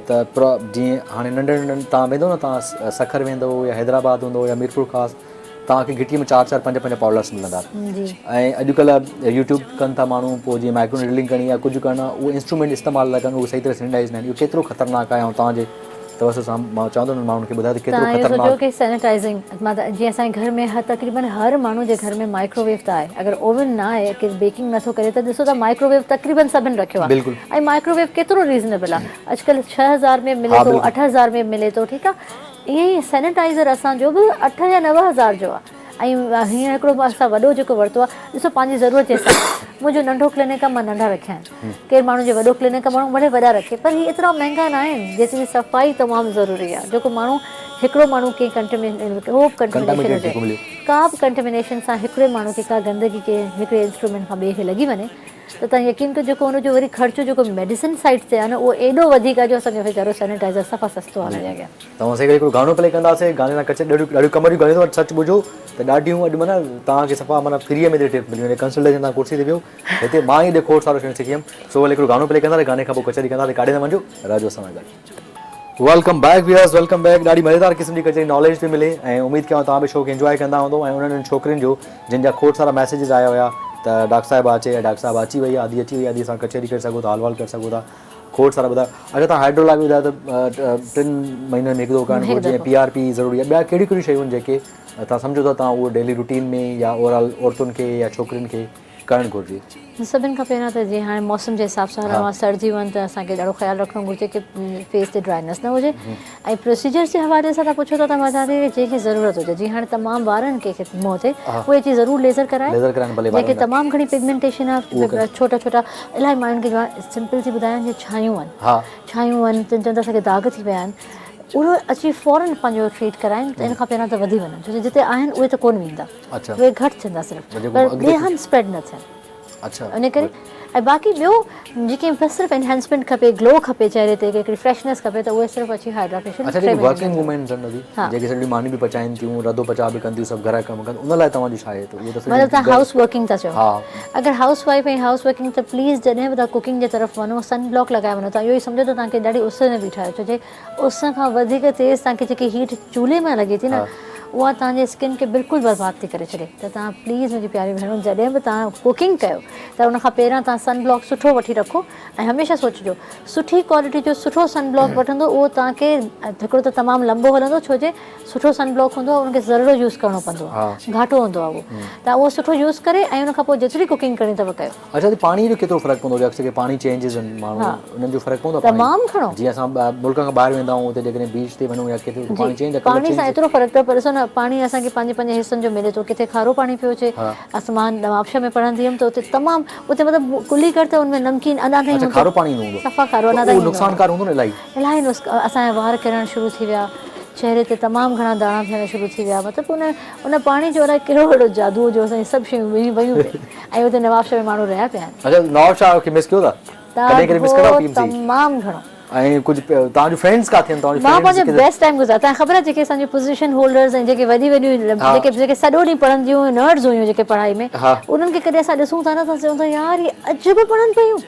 ته پر جيئن هاڻي ننڍن ننڍن تان ويندو نه تان سکر ويندو يا حيدرآباد هوندو يا ميرپور خاص توهان کي گهٽي ۾ چار چار پنج پنج پارلرس ملندا ۽ اڄڪلهه يوٽيوب ڪن ٿا ماڻهو پوء جيئن مائڪرو نيڊلنگ ڪرڻي آهي ڪجهه ڪرڻو آهي اهو انسٽرومينٽ استعمال ٿا ڪن اهو صحيح طرح سينيٽائز نه آهن اهو ڪيترو خطرناڪ آهي ۽ توهان جي توسط سان مان چوندو انهن ماڻهن کي ٻڌايو ته ڪيترو توهان اهو خطرناڪ سوچيو ڪي سينيٽائزنگ مان ته جيئن اسان جي گهر ۾ هر تقريبن هر ماڻهو جي گهر ۾ مائڪروويو ته آهي اگر اوون نه آهي ڪير بيڪنگ نٿو ڪري ته ڏسو ته مائڪروويو تقريبن سڀن رکيو آهي بلڪل ۽ مائڪروويو ڪيترو ريزنيبل آهي اڄڪلهه 6000 ۾ ملي ها ٿو بلڪل 8000 ۾ ملي ٿو ٺيڪ آهي ائين ئي سينيٽائيزر اسان جو به اٺ يا 9000 جو آهي ۽ هينئر هڪڙو اسان وڏو جيڪو ورتو آهي ڏسو پنهنجي ضرورت جي حساب سان منهنجو ننڍو ڪلينڪ آهي مان ننڍا رکيا آهن ڪير ماڻهو جي وڏو ڪلينڪ آهي ماڻهو ڀلي وڏا رکي پر هي ايترا مهنگا نه آهن جيتري صفائي تمام ضروري آهي جيڪو ماڻهو هڪڙو ماڻهو ڪنهن ڪنٽمي ڪو به ڪنٽمينيشن هجي ڪا به ڪنٽمينيشن سان هڪڙي ماڻهو کي ڪا گندگي ڪنهن هڪڙي انسٽرومينٽ کان ٻئي کي لڳي وڃي ته توهان يقين ڪيو جيڪو ان جو وري خرچو جيڪو ميڊيسن سائيڊ تي آهي نه اهو ايڏو وڌيڪ آهي جو اسان جو ويچارو سينيٽائيزر صفا سستو آهي ان جي اڳيان. توهان سان گڏ هڪڙو گانو پلي ڪنداسين گاني سان ڪچهري ڏاڍيون ڏاڍيون ڪم جون ڳالهيون اٿو سچ ٻڌو ته ڏاڍيون اڄ معنيٰ توهان کي صفا معنيٰ فريء ۾ ٽپ ملي وڃي ڪنسلٽيشن توهان ڪرسي تي ويهو هتي مان ئي اڄ کوڙ سارو شيون سکي ويم سو ڀلي هڪڙو گانو پلي ڪنداسين گاني کان پوء ڪچهري ڪنداسين ڪاڏي نه وڃجو رهجو اسان سان گڏ. Welcome back viewers welcome back ڏاڍي مزيدار قسم جي ڪچهري ناليج پئي ملي ۽ اميد ڪيان توهان به شو کي انجواء ڪندا هوندو ۽ انهن ڇوڪرين جو جن جا کوڙ سارا ميسيجز آيا هيا ته ڊاڪٽر صاحب اچي يا ڊاڪٽر صاحب اچي وئي آ ادي اچي وئي ادي سان ڪچهري ڪري سگهو ٿا حال وال ڪري سگهو ٿا کوڙ سارا ٻڌايو اچا توهان هائيڊرو لاء به ٻڌايو ته ٽن مهينن ۾ هڪ دفعو ڪرڻ گهرجي ۽ پي آر پي ضروري آهي ٻيا ڪهڙيون ڪهڙيون شيون آهن جيڪي توهان سمجهو ٿا توهان اهو ڊيلي روٽين ۾ يا اوور آل عورتن کي يا ڇوڪرين کي ڪرڻ گهرجي. سڀن کان پهريان ته جيئن هاڻي موسم جي حساب سان هلڻو آهي سرديون آهن ته اسان کي ڏاڍو خيال رکڻو گهرجي ڪي فيس تي ڊرائنس نه هجي ۽ پروسيجرز جي حوالي سان تهان پڇو ٿا ته مان چوان ٿي جنهن کي ضرورت هجي جيئن هاڻي تمام وارن ڪنهن کي منهن تي اهي اچي ضرور ليزر ڪرائي جنهن کي تمام گهڻي پگمينٽيشن آهي ڇوٽا ڇوٽا الاهي ماڻهن کي سمپل ٿي ٻڌايان جيئن ڇايون آهن ڇايون آهن تن چون ٿا اسان کي داغ ٿي ويا آهن اهي اچي فورن پنهنجو ٽريٽ ڪرائين ته ان کان پهريان ته وڌي وڃن ڇو جو جتي آهن اهي ته ڪونه ويندا اهي گهٽ ٿيندا صرف پر ٻئي هنڌ اسپريڊ نه ٿين ان ڪري ۽ باقي ٻيو جيڪي بس صرف انهينسمينٽ کپي گلو کپي چهري تي هڪڙي فريشنس کپي ته اهي صرف اچي هائيڊرا فيشل اڇا جيڪي ورڪنگ وومينز آهن ندي جيڪي سڄي ماني به پچائين ٿيون رڌو پچاء به ڪن ٿيون سڀ گهر جا ڪم ڪن ان لاء توهان جو ڇا آهي ته اهو ته مطلب توهان هائوس ورڪنگ ٿا چئو اگر هائوس وائيف ۽ هائوس ورڪنگ ته پليز جڏهن به توهان ڪوڪنگ جي طرف وڃو سن بلاڪ لڳائي وڃو توهان اهو ئي سمجهو ته توهان کي ڏاڍي اس ۾ بيٺا آهيو ڇو جي اس کان وڌيڪ تيز توهان کي جيڪي هيٽ چولهي مان لڳي ٿي نه اها توهان جي اسڪن کي بلڪل برباد ٿي ڪري ڇڏي ته توهان پليز منهنجي پياري ڀيڻون جڏهن به توهان ڪوڪنگ ڪيو ته ان کان پهريان توهان سن بلاڪ سٺو وٺي رکو ۽ هميشه سوچجو سٺي ڪوالٽي جو سٺو سن بلاڪ وٺندو اهو توهان کي هڪڙو ته تمام لمبو هلندو ڇو جي سٺو سن بلاڪ هوندو آهي ان کي ذرڙو يوز ڪرڻو پوندو آهي گهاٽو هوندو آهي اهو ته اهو سٺو يوز ڪري ۽ ان کان پوء جيتري ڪوڪنگ ڪرڻي اٿو ڪيو. اڇا ته پاڻي جو ڪيترو فرق پوندو اڪثر ڪري پاڻي چينجز آهن ماڻهو انهن جو فرق پوندو تمام گهڻو جيئن اسان ملڪ کان ٻاهر ويندا آهيون اتي جيڪڏهن بيچ تي وڃون يا ڪٿي پاڻي چينج آهي پاڻي سان ايترو فرق ٿو پر ڏسو نه پاڻي اسان کي پنهنجي پنهنجي حصن جو ملي ٿو ڪٿي کارو پاڻي پيو اچي اسان مان نوابشاهه ۾ پڙهندي هيم ته اتي تمام اتي مطلب ڪلي ڪر ته ان ۾ نمڪين اڃا تائين اڇا کارو پاڻي ايندو هوندو صفا کارو اڃا تائين نقصانڪار هوندو نه الاهي الاهي اسان جا وار ڪرڻ شروع ٿي ويا چهري تي تمام گهڻا داڻا ٿيڻ شروع ٿي ويا مطلب ان ان پاڻي جو الائي ڪهڙو اهڙو جادو هو جو اسان جي سڀ شيون وڃي ويون پئي ۽ اتي نوابشاهه ۾ ماڻهو رهيا پيا آهن. اڇا نوابشاهه کي مس ڪيو ٿا؟ ڪڏهن ڪڏهن مس ڪندا آهيو پي ايم سي؟ تمام گهڻو. ۽ ڪجهه توهان جون فرينڊز ڪاٿي آهن؟ توهان جون مان پنهنجو بيسٽ ٽائيم گذاريو. توهان کي خبر آهي جيڪي اسان جون پوزيشن هولڊرز ۽ جيڪي وڏي وڏيون جيڪي جيڪي سڄو ڏينهن پڙهنديون هيون نرڊز هيون جيڪي پڙهائي ۾ انهن کي ڪڏهن اسان ڏسون ٿا نه ته اسان چئون ٿا يار هي اڄ به پڙهن پيون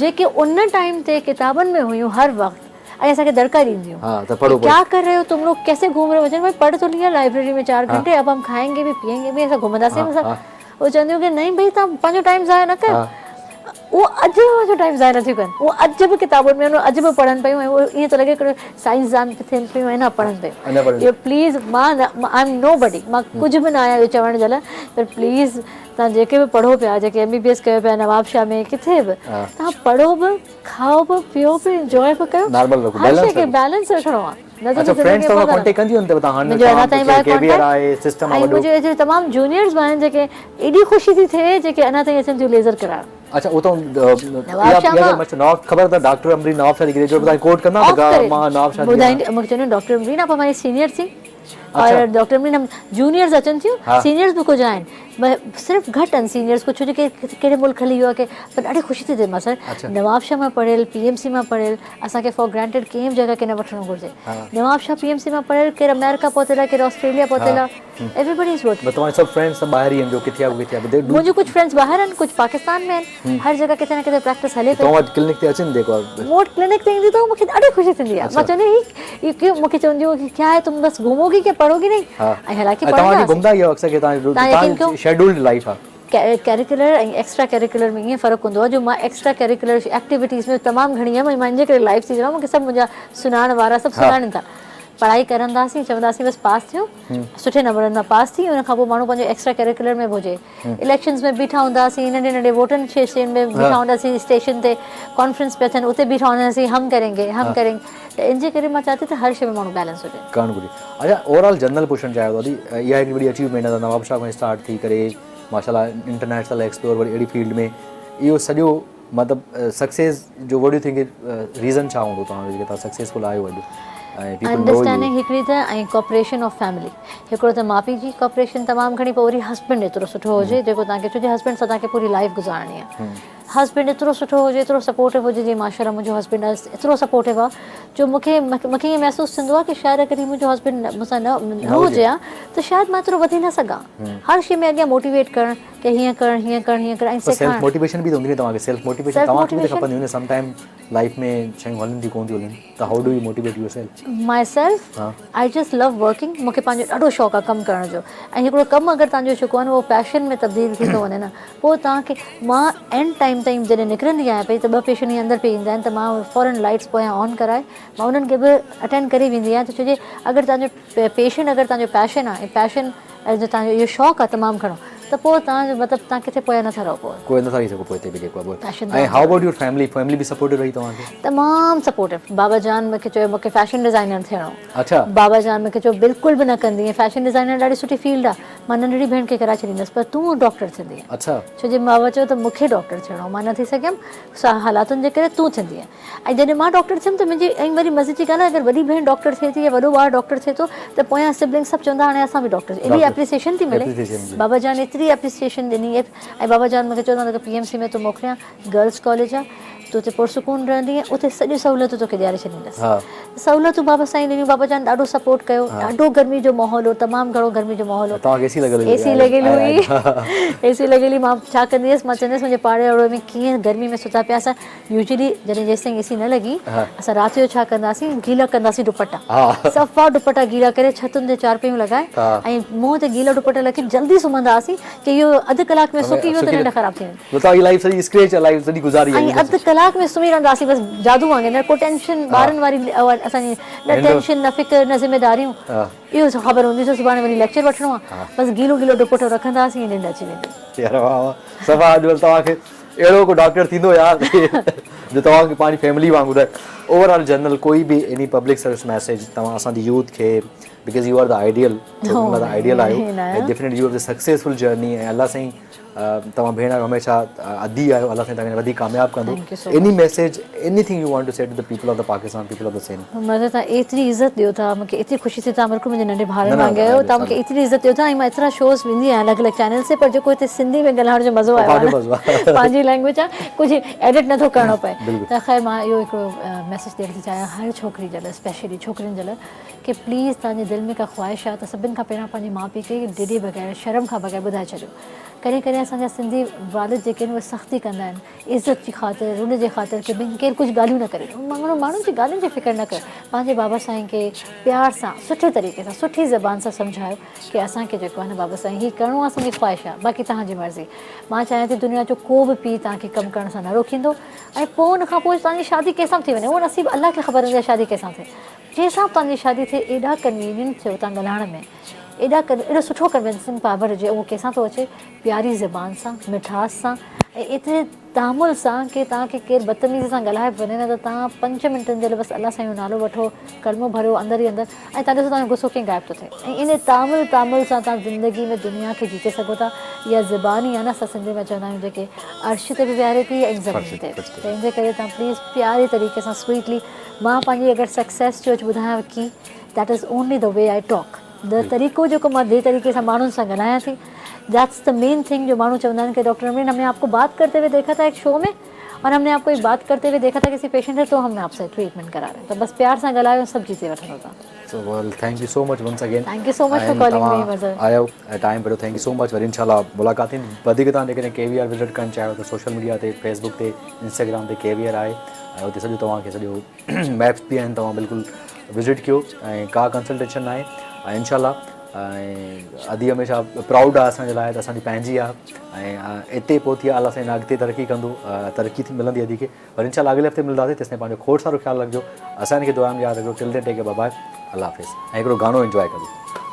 جيڪي ان ٽائيم تي ڪتابن ۾ هيون هر وقت ۽ اسان کي دڙڪا ڏينديون ها ته پڙهو ڪيا ڪر رهي هو تم لوگ ڪيسي گهوم رهي هو چونديون ڀائي پڙهه تو ليا لائبريري ۾ چار گهنٽي اب هم کائينگي به پيئنگي به اسان گهمنداسين به اسان اهي چونديون ڪي نهين ڀئي توهان پنهنجو ٽائيم ضايع نه ڪيو اهو اڄ به پنهنجو ٽائيم ضايع نٿيون ڪن اهو اڄ به ڪتابن ۾ اڄ به پڙهن پيون ۽ اهو ائين ٿو لڳي هڪڙو سائنسدان ٿين پيون ۽ نه پڙهن پيون اهو پليز مان I M نو بڊي مان ڪجهه به نه آهيان اهو چوڻ جي لاء پر پليز توهان جيڪي به پڙهو پيا جيڪي ايم بي بي ايس ڪيو پيا نوابشاهه ۾ ڪٿي به توهان پڙهو به کائو به پيئو به انجوائي به ڪيو نارمل رکو هر شي کي بيلنس رکڻو آهي نه ته اڇا فرينڊز توهان ڪانٽيڪٽ ڪنديون آهن ته توهان هاڻي منهنجو اڃا تائين به ڪيريئر آهي سسٽم آهي وڏو منهنجو ايتري تمام جونيئرز به آهن جيڪي ايڏي خوشي ٿي ٿئي جيڪي اڃا تائين اچن ٿيون ليزر ڪرائڻ. اڇا اهو ته اها نواب خبر ته ڊاڪٽر امرين نواب شاهه جي گريجوئيٽ توهان ڪوٽ ڪندا ته مان نواب شاهه ٻڌائيندي مونکي چونديون ڊاڪٽر امرين آپ هماري سينيئر ٿي اور ڊاڪٽر امرين هم جونيئرز اچن ٿيون سينيئرز به ڪجهه آهن صرف گهٽ آهن سينيئرز ڪجهه ڇو جو ڪهڙي ملڪ هلي ويو آهي ڪي پر ڏاڍي خوشي ٿي ٿئي مان سر نوابشاهه مان پڙهيل پي ايم سي مان پڙهيل اسان کي فار گرانٽيڊ ڪنهن به جڳهه کي نه وٺڻو گهرجي نوابشاهه پي ايم سي مان پڙهيل ڪير آمريڪا پهتل آهي ڪير آسٽريليا پهتل آهي ايوري بڊي از ورڪنگ. توهان جا سڀ فرينڊز سڀ ٻاهر ئي آهن جو ڪٿي آهي ڪٿي آهي منهنجون ڪجهه فرينڊز ٻاهر آهن ڪجهه پاڪستان ۾ آهن هر جڳهه ڪٿي نه ڪٿي پريڪٽس هلي پئي. توهان وٽ ڪلينڪ تي اچن جيڪو مون وٽ ڪلينڪ تي اينديون ته مون کي ڏاڍي خوشي ٿيندي آهي مان چوندي آهيان هي مون کي چونديون ڪيا هي تم بس گهوموگي ڪيا پڙهوگي نهين ۽ حالانڪه پڙهندا توهان گهمندا ئي آهيو اڪثر ڪي توهان جو شيڊولڊ لائيف آهي. ڪيريڪولر ۽ ايڪسٽرا ڪيريڪولر ۾ ائين فرق هوندو آهي جو مان ايڪسٽرا ڪيريڪولر ايڪٽيوٽيز ۾ تمام گهڻي هيم ۽ مان ان جي ڪري لائيف ٿي چوان مونکي سڀ منهنجا سڃاڻ وارا سڀ سڃاڻين ٿا. پڙهائي ڪرنداسين چونداسين بس پاس ٿيون سٺي نمبرن مان پاس ٿي ان کان پوء ماڻهو پنهنجو ايڪسٽرا ڪيريڪولر ۾ به هجي اليڪشنز ۾ بيٺا هونداسين ننڍي ننڍي ووٽن شين ۾ بيٺا هونداسين اسٽيشن تي ڪانفرنس پيا ٿين اتي بيٺا هونداسين هم ڪرين گي هم ڪرين ته ان جي ڪري مان چاهيان ٿي ته هر شي ۾ ماڻهو بيلنس هجي. ڪرڻ گهرجي. اڇا اوور آل جنرل پڇڻ چاهيان ٿو ادي اها هڪڙي وڏي اچيومينٽ آهي نواب شاهه کان اسٽارٽ ٿي ڪري ماشاء الله انٽرنيشنل ايڪسپلور وري اهڙي فيلڊ ۾ اهو سڄو مطلب سڪسيس جو وٽ you think reason ڇا هوندو توهان جو جيڪي توهان سڪسيسفل آهيو اڄ ۽ پيپل نو انڊرسٽينڊنگ هڪڙي ته ۽ ڪوپريشن آف فيملي هڪڙو ته ماء پيء جي ڪوپريشن تمام گهڻي پوء وري هسبينڊ ايترو سٺو هجي جيڪو توهان کي ڇو جو هسبينڊ سان توهان کي پوري لائف گذارڻي آهي هسبينڊ ايترو سٺو هجي ايترو سپورٽو هجي جي ماشاء الله منهنجو هسبينڊ ايترو سپورٽو آهي جو مون کي مون کي ائين محسوس ٿيندو آهي ڪي شايد اگر هي منهنجو هسبينڊ مون سان نه نه هجي ها ته شايد مان ايترو وڌي نه سگهان هر شي ۾ اڳيان موٽيويٽ ڪرڻ ڪي هيئن ڪرڻ هيئن ڪرڻ هيئن ڪرڻ ۽ سيلف سيکارڻ. موٽيويشن به ته هوندي نه توهان کي سيلف موٽيويشن توهان کي به ته کپندي هوندي نه سم ٽائيم لائيف ۾ شيون هلن ٿيون ڪون ٿيون هلن ته how do you motivate yourself. Myself I just love working مون کي پنهنجو ڏاڍو شوق آهي ڪم ڪرڻ جو ۽ هڪڙو ڪم اگر توهان جو جيڪو آهي نه اهو پيشن ۾ تبديل ٿي ٿو وڃي نه پوء توهان کي مان اينڊ ٽائيم تائين جڏهن نڪرندي آهيان پئي ته ٻه پيشنٽ ائين اندر پئي ايندا آهن ته مان فورن لائيٽس پويان آن ڪرائي مان انهن کي به اٽينڊ ڪري ويندي آهيان ته ڇو جي اگر توهان جو پيشن اگر توهان جو پيشن آهي ۽ پيشن جو توهان جو اهو شوق آهي تمام گهڻو ته پوء توهان جو مطلب توهان ڪٿي پويان نٿا رهو پوء. ڪوئي نٿا رهي سگهو پوئتي به جيڪو آهي ۽ how about your family family به سپورٽو رهي توهان کي. تمام سپورٽو بابا جان مونکي چيو مونکي فيشن ڊزائنر ٿيڻو اڇا بابا جان مونکي چيو بلڪل به نه ڪندينء فيشن ڊزائنر ڏاڍي سٺي فيلڊ آهي مان ننڍڙي ڀيڻ کي ڪرائي ڇڏيندس پر تون ڊاڪٽر ٿيندينء اڇا ڇو جي بابا چيو ته مونکي ڊاڪٽر ٿيڻو مان نه ٿي سگهيم سا حالاتن جي ڪري تون ٿيندينء. ۽ جڏهن مان ڊاڪٽر ٿيم ته منهنجي ۽ وري مزي جي ڳالهه آهي اگر وڏي ڀيڻ ڊاڪٽر ٿئي ٿي يا وڏو ٻار ڊاڪٽر ٿئي ٿو ته پويان سبلنگ سڀ چوندا هاڻي اسان به ڊاڪٽر ايڏي اپريسيشن ٿي ملي بابا جان ايتري اپريسيشن ڏني ۽ بابا جان مونکي چوندا توکي پي ايم سي ۾ ٿو موڪليان گرلس ڪاليج آهي تون اتي پرسڪون رهندينء اتي سڄيون سهولتون توکي ڏياري ڇڏيندس سهولتون بابا سائين ڏنيون بابا جان ڏاڍو سپورٽ ڪيو ڏاڍو گرمي جو ماحول هو تمام گهڻو گرمي جو ماحول هو توهان کي اي سي لڳل هئي اي سي لڳل هئي اي سي لڳل هئي مان ڇا ڪندي هيس مان چوندي هيس منهنجي پاڙي واري ۾ ڪيئن گرمي ۾ ستا پيا اسان يوزلي جڏهن جيستائين اي سي نه لڳي اسان رات جو ڇا ڪنداسين گيلا ڪنداسين دوپٽا صفا دوپٽا گيلا ڪري ڇتن تي چارپايون لڳائي ۽ منهن تي گيلا دوپٽا لکي جلدي سمهندا هئاسين ڪي اهو اڌ ڪلاڪ ۾ سڪي ويو ته ننڊ خراب ٿي ويندي. مطلب هي لائيف سڄي اسڪريچ لائيف سڄي گذاري ۽ اڌ ڪلاڪ ۾ سمهي رهندا هئاسين بس جادو وانگي نه ڪو ٽينشن ٻارن واري اسان جي نه ٽينشن نه فڪر نه ذميداريون اهو خبر هوندي هئي سڀاڻي وري ليڪچر وٺڻو آهي بس گيلو گيلو دوپٽو رکندا هئاسين ۽ ننڊ اچي ويندي. يار واه واه صفا اڄ توهان کي اهڙو ڪو ڊاڪٽر ٿيندو يار جو توهان کي پنهنجي فيملي وانگر اوور آل جنرل ڪوئي به ايني پبلڪ سروس ميسيج توهان اسان جي يوٿ کي because you are the ideal ڇوڪرين لاء ته آئيڊيل آهيو ۽ definitely you have the successful journey ۽ الله سائين توهان ڀيڻ آهيو هميشه ادي آهيو الله سائين توهان کي وڌيڪ ڪامياب ڪندو any message anything you want to say to the people of the Pakistan people of the Sindh. مطلب توهان ايتري عزت ڏيو ٿا مونکي ايتري خوشي ٿي توهان بلڪل منهنجي ننڍي ڀائرن وانگي آهيو توهان مونکي ايتري عزت ڏيو ٿا ۽ مان ايترا شوز ويندي آهيان الڳ الڳ چينلز تي پر جيڪو هتي سنڌي ۾ ڳالهائڻ جو مزو آيو آهي نه پنهنجي لينگويج آهي ڪجهه ايڊٽ نٿو ڪرڻو پئي ته خير مان اهو هڪڙو ميسيج ڏيڻ ٿي چاهيان هر ڇوڪري جي لاء اسپيشلي ڇوڪرين جي لاء ڪي پليز توهان جي دل ۾ ڪا خواهش آهي ته سڀن کان پهريان پنهنجي ماء پيء کي ڊڄي بغير شرم کان بغير ٻڌائي ڇڏيو ڪڏهن ڪڏهن اسان جا سنڌي والد جيڪي آهن اهي سختي ڪندا آهن عزت جي خاطر، ان جي خاطر ڪي ڀئي ڪير ڪجهه ڳالهيون نه ڪري. ماڻهو ماڻهن جي ڳالهين جي فڪر نه ڪيو. پنهنجي بابا سائين کي پيار سان سٺي طريقي سان سٺي زبان سان سمجهايو ڪي اسان کي جيڪو آهي نه بابا سائين هي ڪرڻو آهي اسان جي خواهش آهي باقي توهان جي مرضي. مان چاهيان ٿي دنيا جو ڪو به پيء توهان کي ڪم ڪرڻ سان نه روڪيندو ۽ پوء ان کان پوء توهان جي شادي ڪنهن سان به ٿي وڃي اهو نصيب الله کي خبر هوندي آهي شادي ڪنهن سان ٿئي. جنهن سان به توهان جي شادي ٿئي ايڏا ڪنوينينٽ ٿيو توهان ڳالهائڻ ۾ ايڏا ايڏو سٺو ڪنوينسنگ پاور هجي اهو ڪنهن سان ٿو اچي پياري زبان سان، مٺاس سان ۽ ايتري تحمل سان ڪي توهان کي ڪير بدتميزي سان ڳالهائي به وڃي نه ته توهان پنج منٽن جي لاء بس الله سائين جو نالو وٺو، ڪلمو ڀريو اندر ئي اندر ۽ توهان ڏسو توهان جو غصو ڪيئن غائب ٿو ٿئي ۽ ان تحمل تحمل سان توهان زندگي ۾ دنيا کي جيتي سگهو ٿا. اها زبان ئي آهي نه اسان سنڌي ۾ چوندا آهيون جيڪي عرش تي به ويهاري ٿي ۽ زمين تي به ته ان جي ڪري توهان پليز پياري طريقي سان سويٽلي مان پنهنجي اگر سڪسيس جو ٻڌايان ڪي that is only the way I talk the طريقو جيڪو مان جي طريقي سان ماڻهن سان ڳالهايان ٿي that's the main thing جو ماڻهو چوندا آهن ڪي ڊاڪٽر امرين هم ني آپ ڪو بات ڪرتي هوئي ديکا ٿا هڪ شو ۾ اور هم ني آپ ڪو هڪ بات ڪرتي هوئي ديکا ٿا ڪسي پيشنٽ سي تو هم آپ سي ٽريٽمينٽ ڪرا رهي ته بس پيار سان ڳالهايو سڀ جيتي وٺندو تان. So well thank you so much once again thank you so much for calling me Mazhar. آيو ۽ ٽائيم ڪڍيو thank you so much وري انشاء الله ملاقات ٿيندي وڌيڪ توهان جيڪڏهن ڪي وي آر وزٽ ڪرڻ چاهيو ته سوشل ميڊيا تي فيسبڪ تي انسٽاگرام تي ڪي وي آر آهي ۽ اتي سڄو توهان کي سڄو ميپس به آهن توهان بلڪل وزٽ ڪيو ۽ ڪا ڪنسلٽيشن ناهي ۽ انشاء الله ۽ ادي هميشه پرائوڊ آهي اسان جي لاء ته اسان جي پنهنجي آهي ۽ اتي پهتي آهي الله سائين اڳتي ترقي ڪندو ترقي ٿي ملندي ادي کي پر انشاء الله اڳلي هفتي ملنداسين تيستائين پنهنجو کوڙ سارو خيال رکجو اسان کي دعائن ۾ ياد رکجو till then take care bye bye الله حافظ ۽ هڪڙو گانو انجواء ڪجو.